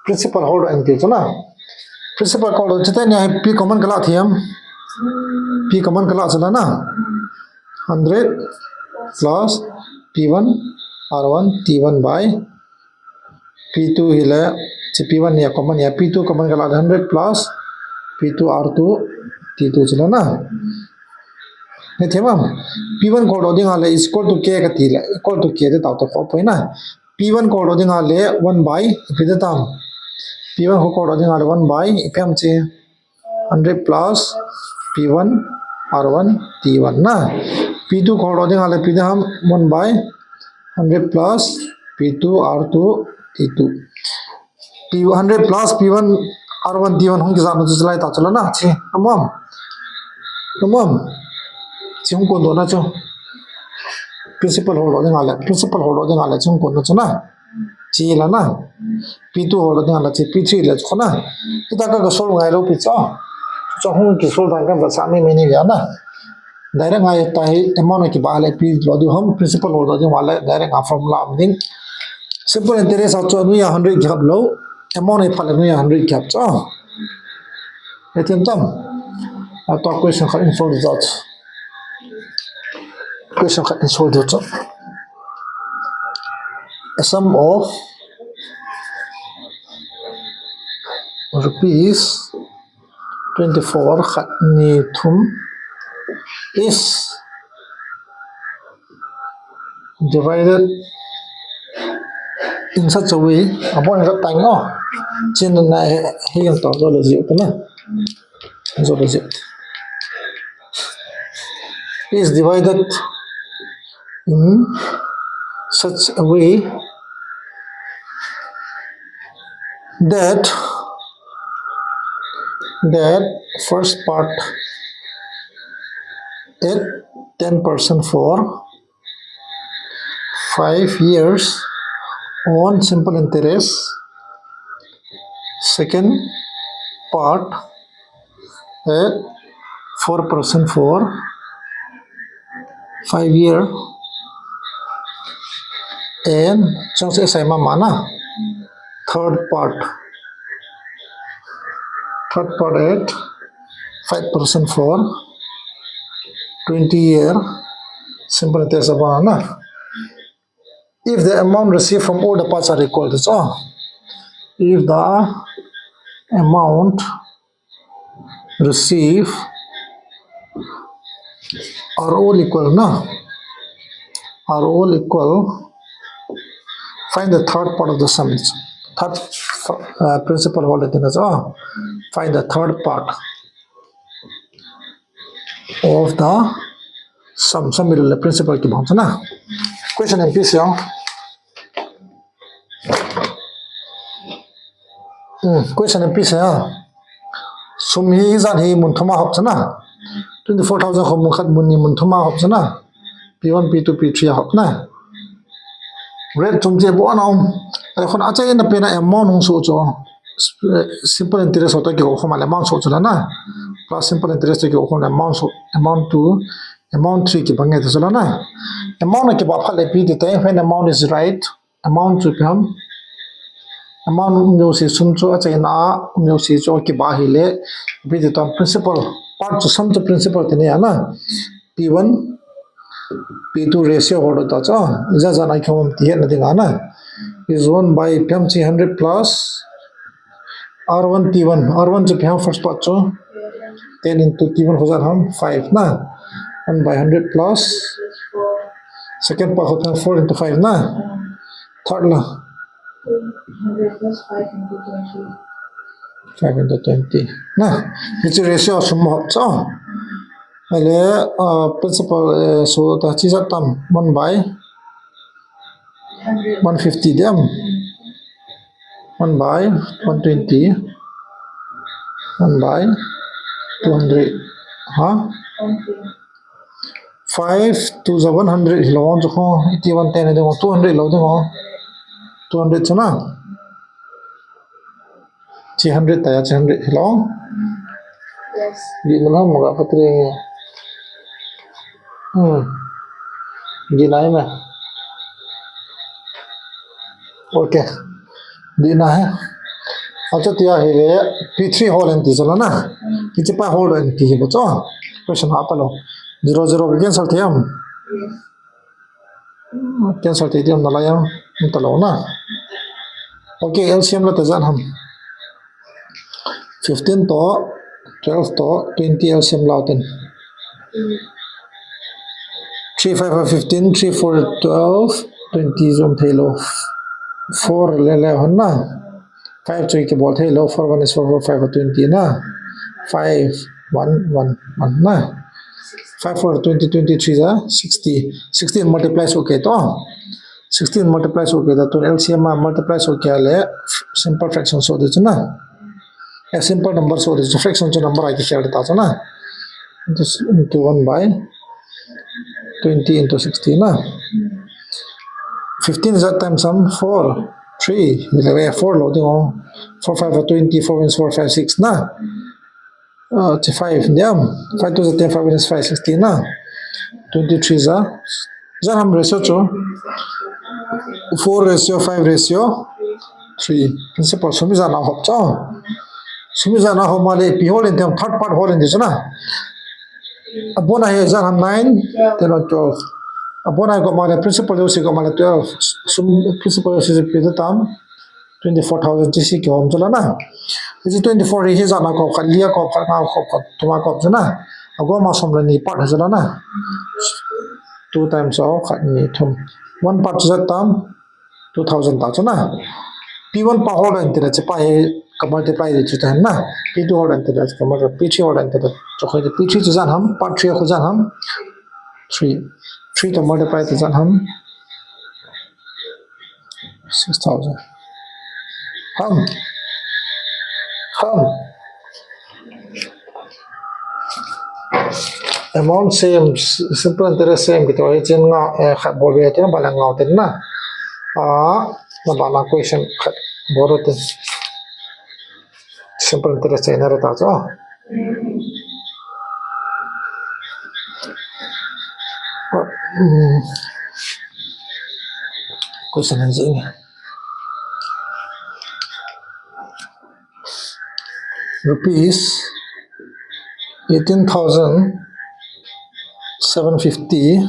Principal holdoh in ti chu na. Principal holdoh chu te nia hi P common kala thiam. P common kala chu la na. Hundred plus P one R one T one by P two hi le, chi P one nia common nia, P two common kala hundred plus P two R two T two chu la na. He thei mam. P one kholdoh ding a le is equal to K kati le, equal to K te tau te kho poi na. P one kholdoh ding a le one by, ipi te tam. P one kholdoh ding a le one by, ipi ham chi. Hundred plus P one, R one, T one na. P two kholdoh ding a le ipi te ham, one by, hundred plus P two, R two, T two. P hundred plus P one, R one, T one hung kizat na chu chulai ta chula na, chi. Amom. Amom. Chi hung kon do na chu. Principal holdoh ding a le, principal holdoh ding a le chi hung kon na chu na. Chi la na. P two holdoh ding a le chi, P three le chu na. Ita ka ka solve ngai lou pi chu. Chu hung ki solve dan ka va sa mi mi ni ya na. Direct ngai ta hi amount kibah le P lo ding ham, principal holdoh ding a le direct a formula um ding. Simple interest a chu anuia hundred kihap lou, amount hi phat le anuia hundred kihap chu. He thei tam. A to question khat in solve ding chu. Question khat in solve ding chu. A sum of rupees twenty-four, khat, ni, thum, is divided in such a way, abon rat tang o. Chin na he, he yang tong zo le ziu na. Zo le ziu. Is divided in such a way that that first part at ten percent for five years on simple interest, second part at four percent for five year, and chang se sai ma ma na. Third part, third part at five percent for twenty year, simple interest abana. If the amount received from all the parts are equal, that's all. If the amount receive are all equal na, are all equal, find the third part of the sum. Third, uh, principal holdoh ding na chu. Find the third part of the sum. Sum hi le principal kibang chu na. Question M P se. Hmm, question M P se ha. Sum hi ijat hi mun thum a hop chu na. Twenty-four thousand kho mun khat, mun ni, mun thum a hop chu na. P one, P two, P three a hop na. Rate chom che bo na um. Ai khon achaina pen a amount hung soh chu. Simple interest ho toh kikoi khom a le amount soh chu la na. Plus simple interest toh kikoi khom le amount soh, amount two, amount three kibang nge chu la na. Amount na kibah phat le ipi ti ta, when amount is right, amount chu ipi ham. Amount um jouse, sum chu achaina a um jouse chu kibah hile, ipi ti ta, principal part chu, sum chu principal ti ni a na. P one, P two ratio holdoh ta chu, ijat ijat a kihom ti hetna ding a na. Is one by ipi ham chi, hundred plus R one T one, R one chu ipi ham, first part chu. Ten into T one kho ijat ham, five na. One by hundred plus second part kho ipi ham, four into five na. Third la. Hundred plus five into twenty. Five into twenty. Na, hiche ratio sum hop chu. Ahile, uh, principal, eh, so ta chi ijat tam, one by one fifty dem. One by one twenty. One by two hundred. Ha? Five two ja one hundred hilou chu kho, eighty one ten ding, two hundred lou ding. Two hundred chu na. Three hundred ta ya, three hundred hilou. Yes. Di na mo ga patri. Hmm. Di na ma. Okay. Di na he. Acha tia hile P three holdoh in ti chu la na. Hiche pa holdoh in ti hi bo chu. Question ha ta lou. Zero zero cancel thei am. Cancel thei ti am na la ya. Um ta lou na. Okay, L C M la ta jan ham. Fifteen to, twelve to, twenty L C M lau ten. Three five are fifteen, three four twelve, twenty jong thei lou. Four le le hon na. Five chu kibol thei lou, four one is four, four five are twenty na. Five one one one na. Five four twenty, twenty three ja sixty. Sixteen multiply so ke to. Sixteen multiply so ke to, L C M a multiply so ke le simple fraction so de chu na. A simple number so de chu, fraction chu number a kikhel ta chu na. This into one by twenty into sixty na. Fifteen is that time sum four, three, four lou ding o. Four five are twenty, four ones four, five six na. Uh, five diam. Five two is ten, five minus five, sixteen na. Twenty three is a, is that how ratio chu? Four ratio, five ratio, three. Principal sum ijat na hop chu. Sum ijat na hop ma le, P hol in tem, third part hol in di chu na. Abon a hi ijat ham, nine, ten or twelve. Abon a hi kop ma le, principal jouse kop ma le twelve. Sum principal jouse P tam. Twenty four thousand chi si kihom chu la na. Hichu twenty four hi ijat na kop khat, lia kop khat, nga kop khat, thum a kop chu na. Agom a som le ni part hi chu la na. Two times of khat, ni, thum. One part chu ijat tam, two thousand ta chu na. P one pa hol in ti le, chi pa hi ka multiply di chu ta na. P two hol in ti le, ka multiply, P three hol in ti le. Chu khoi P three chu ijat ham, part three khu ijat ham. Three. Three to multiply to ijat ham. Six thousand. Ham. Ham. Amount same, s-, simple interest same kiti ho hi chen nga, eh, khat bol ve tina, bala ngau tina. Ah, na bala question khat bol tin. Simple interest chaina re ta chu. Hmm. Question hai jing. Rupees eighteen thousand seven fifty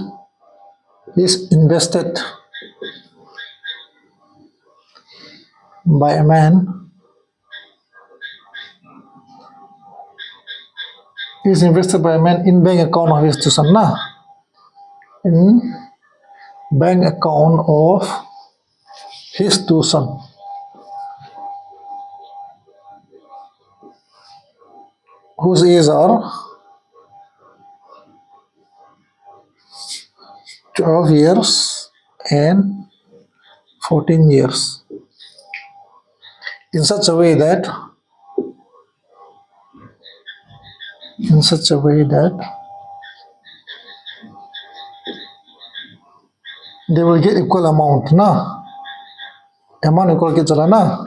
is invested by a man, is invested by a man in bank account of his two son na. In bank account of his two son, whose age are twelve years and fourteen years, in such a way that, in such a way that they will get equal amount na. Amount equal ke chala na.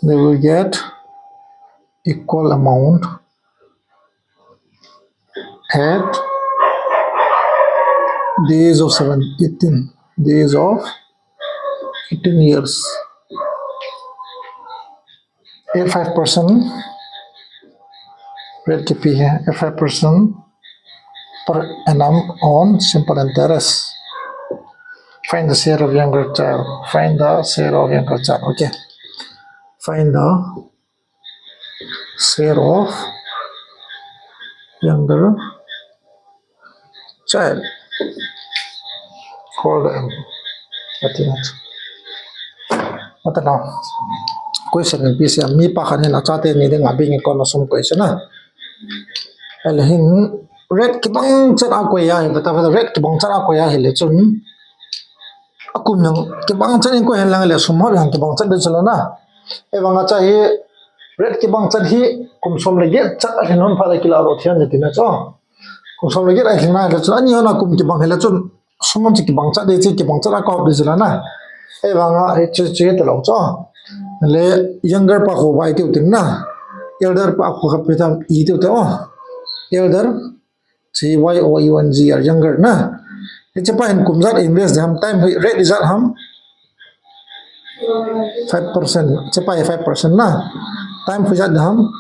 They will get equal amount at the age of seven, eighteen, the age of eighteen years. At five percent rate kipe hai, at five percent per annum on simple interest. Find the share of younger child. Find the share of younger child. Okay. Find the share of younger child. Hold on. Ati na. Ati na. Question in P C M, mi pa khat in achate ni dinga bank account a sum koi chu na. Ahile hin rate kibang chan a koi ahi, bata bata rate kibang chan a koi ahile chun, akum jong kibang chan in koi hen lang le sum ho jong kibang chan ding chu la na. Ahivanga cha hi rate kibang chan hi kum som le get chan a hin hon phat a kila ro thian je tina chu. Kum som le get a hin na le chun, ani hon a kum kibang hile chun, sum hon chu kibang chat ding chu, kibang chat a kop ding chu la na. Ahivanga, hi chu, chu hi talou chu. Le younger pa khu bai tiu tin na. Elder pa khu kha pi tam i tiu te o. Elder, C Y O U N G R, younger na. Hiche pa hin kum jat invest ham, time hi rate ijat ham. Five percent, hiche pa hi five percent na. Time khu ijat ham.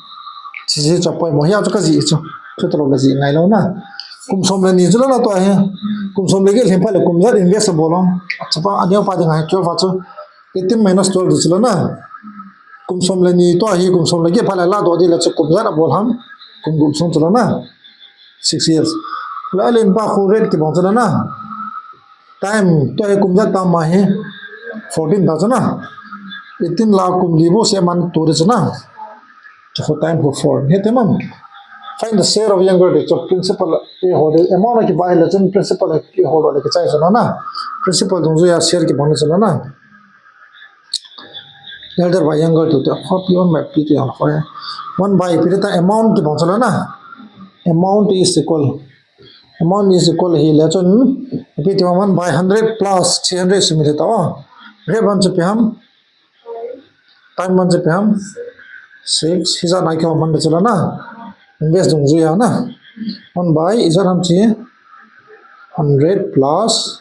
Hiche chu poimo hi a chu ka ji chu. Chu talou la ji ngai lou na. Kum som le ni chu la na tua hi. Kum som le get lhin phat le kum jat invest bol lou. Hiche pa aneo pa ding a hi twelve a chu. Eighteen minus twelve chu la na. Kum som le ni tua hi kum som le get phat le la doh ding la chu kum jat a bol ham. Kum gup sung chu la na. Six years. Alen pa khu rate kibang chu la na. Time to hi kum ijat tam ahi. Fourteen ta chu na. Eighteen la kum li bou se man tu de chu na. Chu khu time khu four. He te man. Find the share of younger de chu principal a ho de amount a kibang le chun principal a ho le kichai chu na. Principal dungjuia share kibang chu la na. Elder by younger to the copy one by P to yang for one by P ta amount kibang chu la na. Amount is equal. Amount is equal hi le chun P to one by hundred plus three hundred sum hi ta. Rate ban chu pe ham. Time ban chu pe ham. Six. Hi jat na kihom man chu la na. Invest dungjuia na. One by ijat ham chi. Hundred plus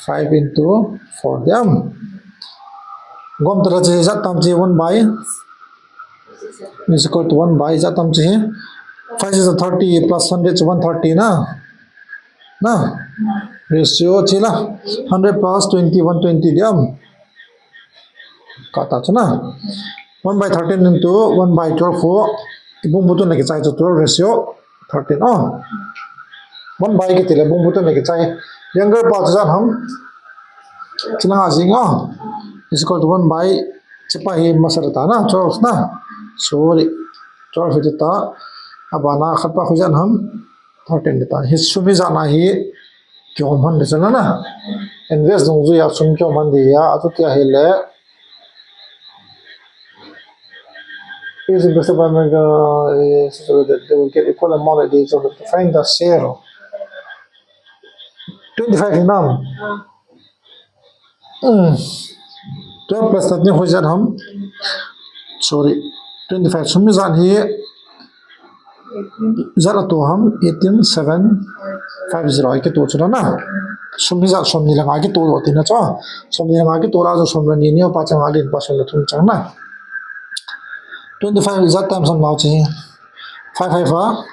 five into four diam. Gom tala chi ijat tam chi one by is equal to one by ijat tam chi. Five is thirty plus hundred is one thirty na. Na. Ratio chi la. Hundred plus twenty, one twenty diam. Kata chu na. One by thirteen into one by twelve ho. Ibung butun na kichai chu twelve ratio thirteen. Oh. One by kiti le bung butun na kichai. Younger pa chu ijat ham. Chuna jing oh. Is equal to one by chi pa hi masa ta na twelve na. Sorry. Twelve hi ta. Abana khat pa khu ijat ham. Thirteen ta. Hi sum hi jat na hi. Kihom han de chu la na. Invest dungjuia sum kihom han de a. Atu tia hi le. Is invested by mega, uh, so that they will get equal amount at the age of the find the share. Twenty-five hi nam. Hmm. Twelve plus thirteen ho ijat ham. Sorry. Twenty-five sum hi jat hi. Ijat a to ham eighteen seven five zero a kito chu la na. Sum hi jat som ni le nga kito lo ti na chu. Som ni le nga kito la chu som le ni ni pa chang a len pa som le thum chang na. Twenty-five ijat tam sam nau chi. Five five a.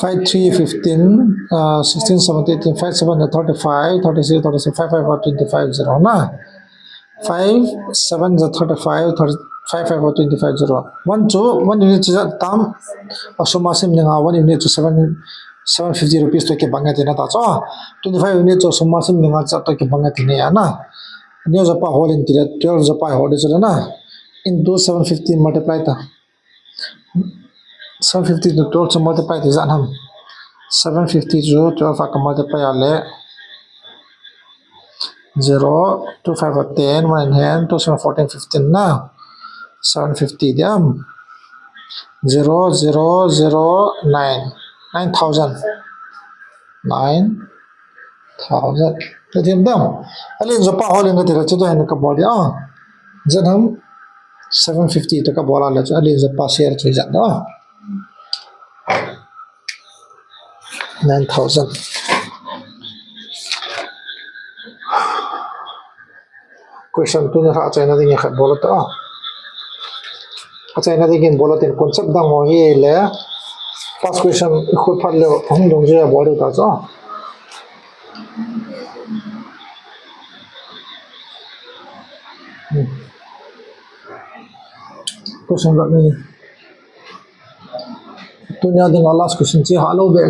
Five three fifteen, uh, sixteen seventeen, eighteen, five seven thirty-five, thirty-six, thirty-seven, five five a twenty-five zero na. Five seven is thirty-five, thirty, five five or twenty-five zero. One chu, one unit chu ijat tam, a sum a sim ni nga, one unit chu seven, seven fifty rupees to kibang e ti na ta chu. Twenty-five unit chu sum a sim ni nga chu to kibang e ti na ya na. Ni ja pa hol in ti le, twelve ja pa hol de chu la na. Into seven fifty multiply ta. Seven fifty to twelve chu multiply ti ijat ham. Seven fifty chu twelve a ka multiply a le. Zero, two five a ten, one in hand, two seven fourteen, fifteen na. Seven fifty diam. Zero, zero, zero, nine. Nine thousand. Nine thousand. Ka diam dam. Alen ja pa hol in ka ti la chu to hin ka bol dia. Ijat ham. Seven fifty to ka bol a le chu alen ja pa share chu ijat da. Nine thousand. Question tu na achaina ding khat bol ta. Achaina ding bol tin concept dang ho hi le. Past question khu phat le hung dungjuia bol ta chu. Hmm. Question rat ni. Tunia dinga last question chi ha lo be.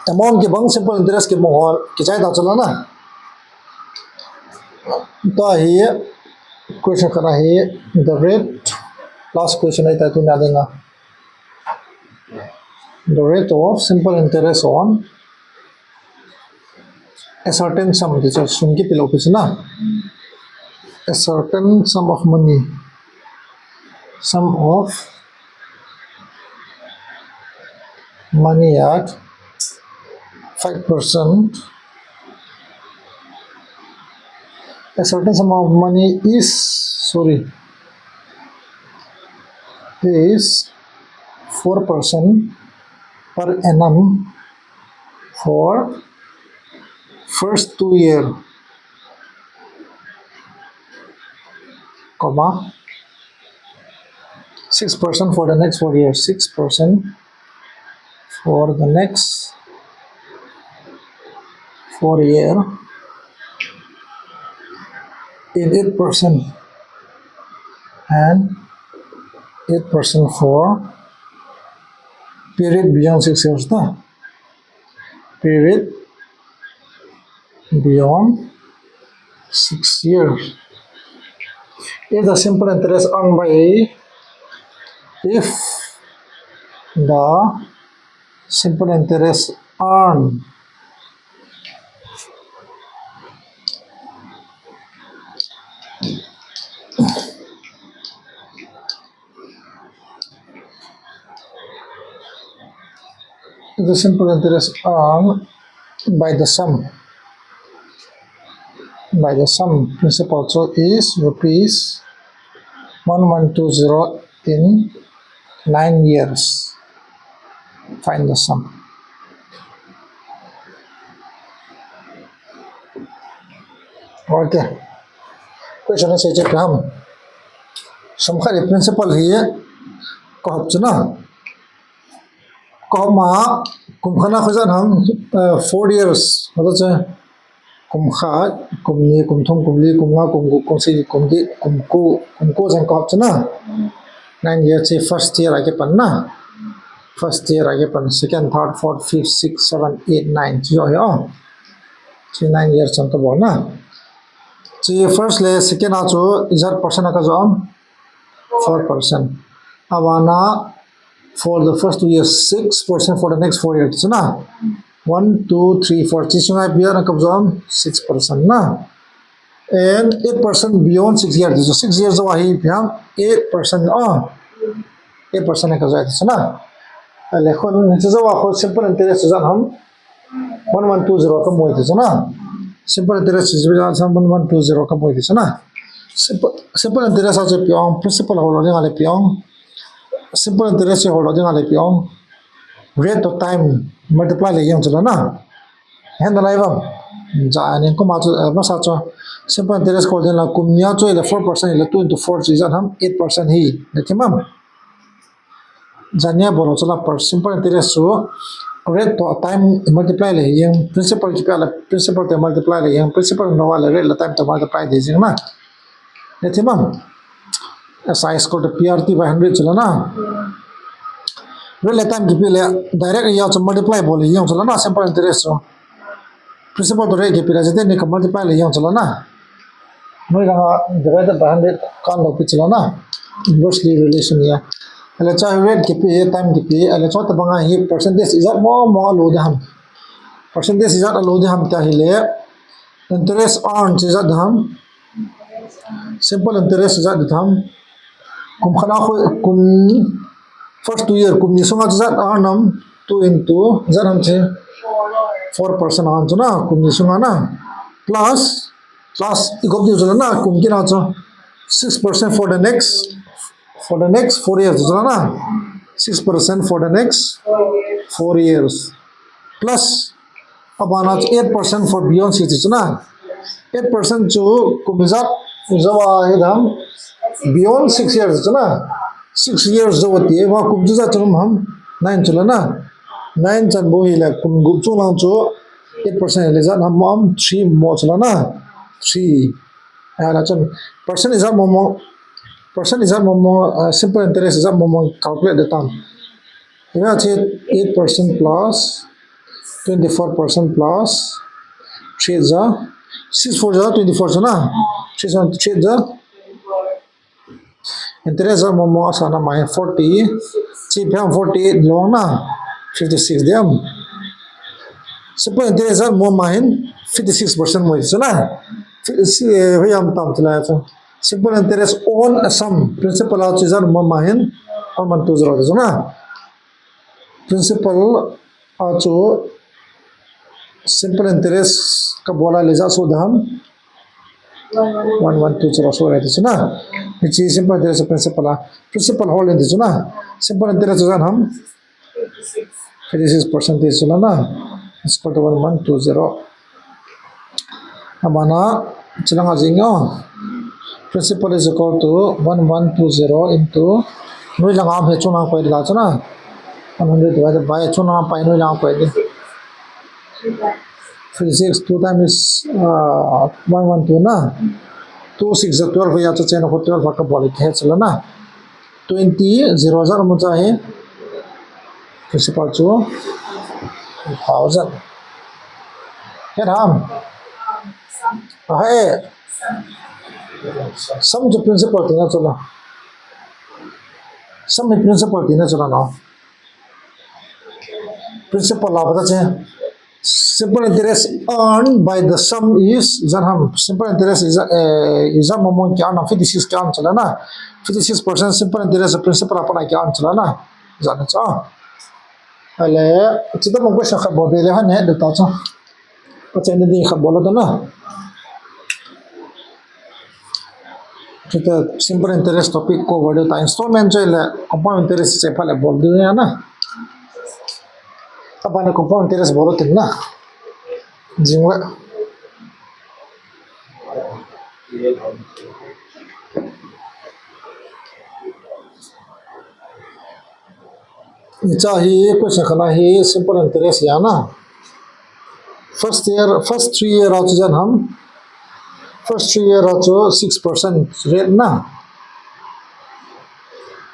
Amount kibang simple interest kibang ho kichai ta chu la na. Tua hi question khat ahi the rate. Last question ahi ta tunia dinga. The rate of simple interest on a certain sum, ti chu sum kipe lou pi chu na. A certain sum of money. Sum of money at five percent. A certain sum of money is, sorry, is four percent per annum for first two year, comma, six percent for the next four years, six percent for the next four year, in eight percent and eight percent for Period beyond six years, na? Period beyond six years. If the simple interest earned by, if the simple interest earned the simple interest earned by the sum, by the sum principal, so is rupees one one two zero in nine years. Find the sum. Okay. Question na sei che ham. Sum khat hi principal hi kahop chu na. Kahop ma kum khat na koi ijat ham, eh, four years. Mata che kum khat, kum ni, kum thum, kum li, kum nga, kum gup, kum sagi, kum get, kum ko, kum ko jong kahop chu na. Nine year che first year a kipan na. First year a kipan, second, third, fourth, fifth, sixth, seventh, eight, nine. Chu hi o. Chu nine years chan kabol na. Chu first le second a chu ijat percent a kajo am? Four percent. Abana for the first two years, six percent for the next four years. Chu na. One, two, three, four. Chi sunga ipi a kajo am? Six percent na. And eight percent beyond six years. So six years jou a hi ipi ham? Eight percent. Ah. Eight percent kajo a chu na. Ale khun, chu jou a khun simple interest ijat ham? One one two zero kamu e ti chu na. Simple interest is one one two zero kamu e ti chu na. Simple, simple interest a chu ipi ong, principal hol lou ding a le ipi ong. Simple interest hol lou ding a le ipi ong. Rate to time multiply le jeng chu la na. Hen da lai bang. Ja ani kum a chu, eh, masa chu. Simple interest hol ding la kum ni a chu le four percent le two into four chu ijat ham? Eight percent hi. Le ti mam. Jania bol chu la per simple interest chu rate to time multiply le jeng, principal kipe a le principal to multiply le jeng, principal no a le rate le time to multiply de jeng na. Le ti mam. S I square to P R T by hundred chu la na. Rate le time kipe le direct a chu multiply bol le jeng chu la na, simple interest chu. Principal to rate kipe le jete ni ka multiply le jeng chu la na. Noi langa divided by hundred kan lou pi chu la na. Inversely relation ya. Ale cha rate kipe, time kipe, ale cha tabang a hi percentage ijat mong mong a lo de ham. Percentage ijat a lo de ham ti a hi le. Interest earned ijat de ham. Simple interest ijat de ham. Kum khat a khu, kum first two year, kum ni sunga ijat earned ham, two into ijat ham chi. Four percent earned chu na, kum ni sunga na. Plus, plus, i gop diu chu la na, kum kit a chu. Six percent for the next, for the next four years chu la na. Six percent for the next four years. Plus, abana chu eight percent for beyond six chu na. Eight percent chu kum ijat jou a hi ham? Beyond six years chu na. Six years jou a ti, va kum chu ijat chu ham? Nine chu la na. Nine chan bou hi le kum gup chung lang chu eight percent le ijat ham mo am? Three mo chu la na. Three. A la chun percent ijat mong mong, percent ijat mong mong, uh, simple interest ijat mong mong calculate de tam. Ina chi eight percent plus twenty-four percent plus three ja, six four ja twenty-four ja na. Three ja, three ja. Interest ja mong mong asa na mai forty. Chi phem forty-eight long na. Fifty-six diam. Simple interest ja mong ma hin fifty-six percent mo chu na. Fi-, si, eh, hoiam tam chu la chu. Simple interest on a sum. Principal a chu ijat mong ma hin one one two zero chu na. Principal a chu simple interest kabol a le ijat so de ham? One one two zero so de chu na. Hichi simple interest principal a. Principal hol in de chu na. Simple interest ijat ham? Fifty-six percent chu la na. Is equal to one one two zero. Abana, chu langa jing o. Principal is equal to one one two zero into, noi langa am he chung lang pai de la chu na. One hundred divided by chung lang pai noi lang pai de. Fifty-six, two times, uh, one one two na. Two six ja twelve ya chu chen ko twelve ka bol ke chu la na. Twenty, zero ja mo cha he. Principal chu thousand. Hen ham. Ahe. Sum chu principal tina chu la. Sum hi principal tina chu la no. Principal la bata che. Simple interest earned by the sum is, ijat ham, simple interest is, eh, ijat mong mong ki earn, fifty six ki earn chu la na. Fifty six percent simple interest principal a pat a ki earn chu la na. Ijat na chu. Ale, chita mong question khat bol be le han he de ta chu. Ka chen de khat bol ta na. Chita simple interest topic cover de ta, installment chu le compound interest che pha le bol de ya na. Ka ba na compound interest bol tin na. Jing le. Hiche hi question khat na hi simple interest ya na. First year, first three year a chu ijat ham. First three year a chu six percent rate na.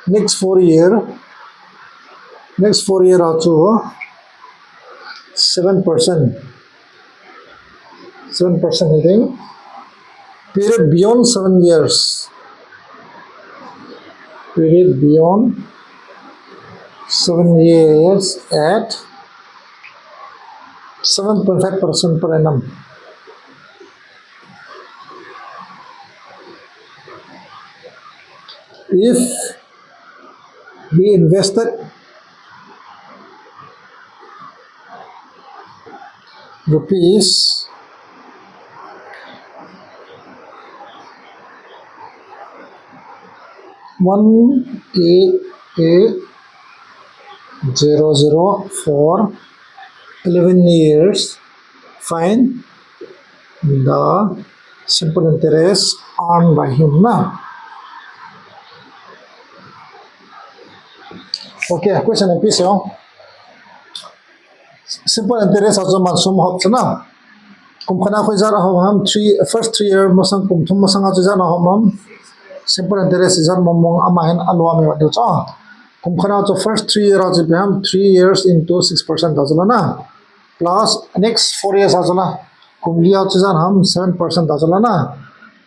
Next four year, next four year a chu seven percent. Seven percent heading. Period beyond seven years. Period beyond seven years at seven point five percent per annum. If we invested rupees one eight eight zero zero for eleven years, find the simple interest earned by him na. Okay, question and piece. Simple interest a chu man sum hop chu na. Kum khat a khu ijat a hop ham, three, first three year masang, kum thum masang a chu ijat a hop ham. Simple interest ijat mong mong ama hin a lua mi wa diu chu. Kum khat a chu first three year a chu ipi ham, three years into six percent ta chu la na. Plus next four years a chu la. Kum li a chu ijat ham, seven percent ta chu la na.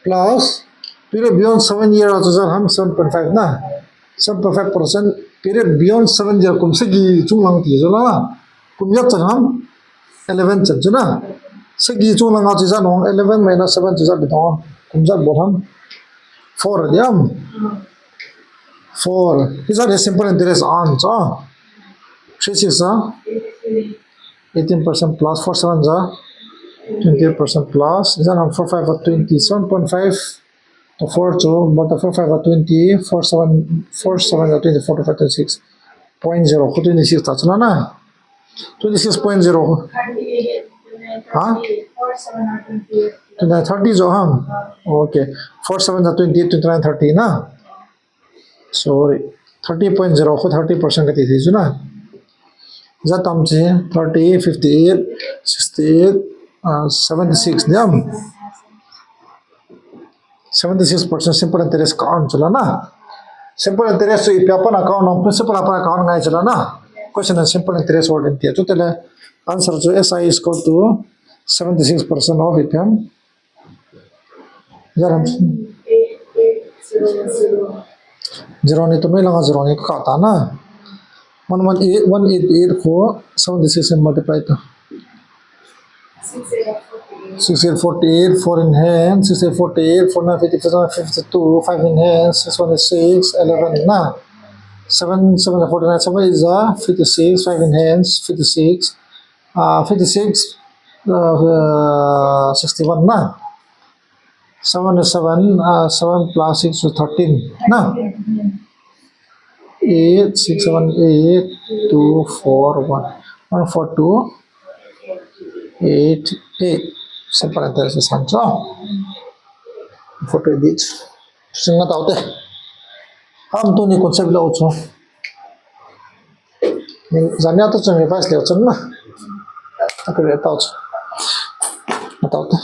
Plus period beyond seven year a chu ijat ham, seven point five na. Seven point five percent period beyond seven year, kum sagi chung lang ti chu la. Kum ijat chan ham, eleven chan chu na. Sagi chung lang a chu ijat nong, eleven minus seven chu ijat bit nong. Kum ijat bol ham. Four diam. Four. Ijat hi simple interest earn chu. Three six a. Eighteen percent plus four seven ja twenty-eight percent plus. Ijat ham, four five a twenty, seven point five. To four chu, but the four five a twenty, four seven, four seven a twenty-four, to five twenty-six. Point zero, khu twenty-six ta chu la na. Twenty-six point zero. Ha? Twenty-nine, thirty jo ham. Okay. Four seven a twenty-eight, twenty-nine, thirty na. Sorry. Thirty point zero, khu thirty percent kati thei chu na. Ijat tam chu, thirty, fifty-eight, sixty-eight, uh, seventy-six diam. Seventy-six percent simple interest ka earn chu la na. Simple interest chu ipi a pat a ka earn, principal a pat a ka earn ngai chu la na. Question a simple interest word in tia chu tele. Answer chu S I is equal to seventy-six percent of ipi ham. Zero ni tu mai langa zero ni ka ta na. One one eight, one eight eight khu seventy-six in multiply ta. Six eight forty-eight, four in hand, six eight forty-eight, four nine fifty, four nine fifty-two, five in hand, six one is six, eleven na. Seven, seven forty-nine, seven is a fifty-six, five in hand, fifty-six, uh, fifty-six, uh, uh, sixty-one na. Seven is seven, uh, seven plus six is thirteen na. Eight, six, seven, eight, two, four, one, one, four, two, eight, eight. Simple interest is answer. Four to eight. Singa tau te. Ham tu ni concept lo chu. Zania tu chun revise leo chun na. Akre tau chu. Tau te.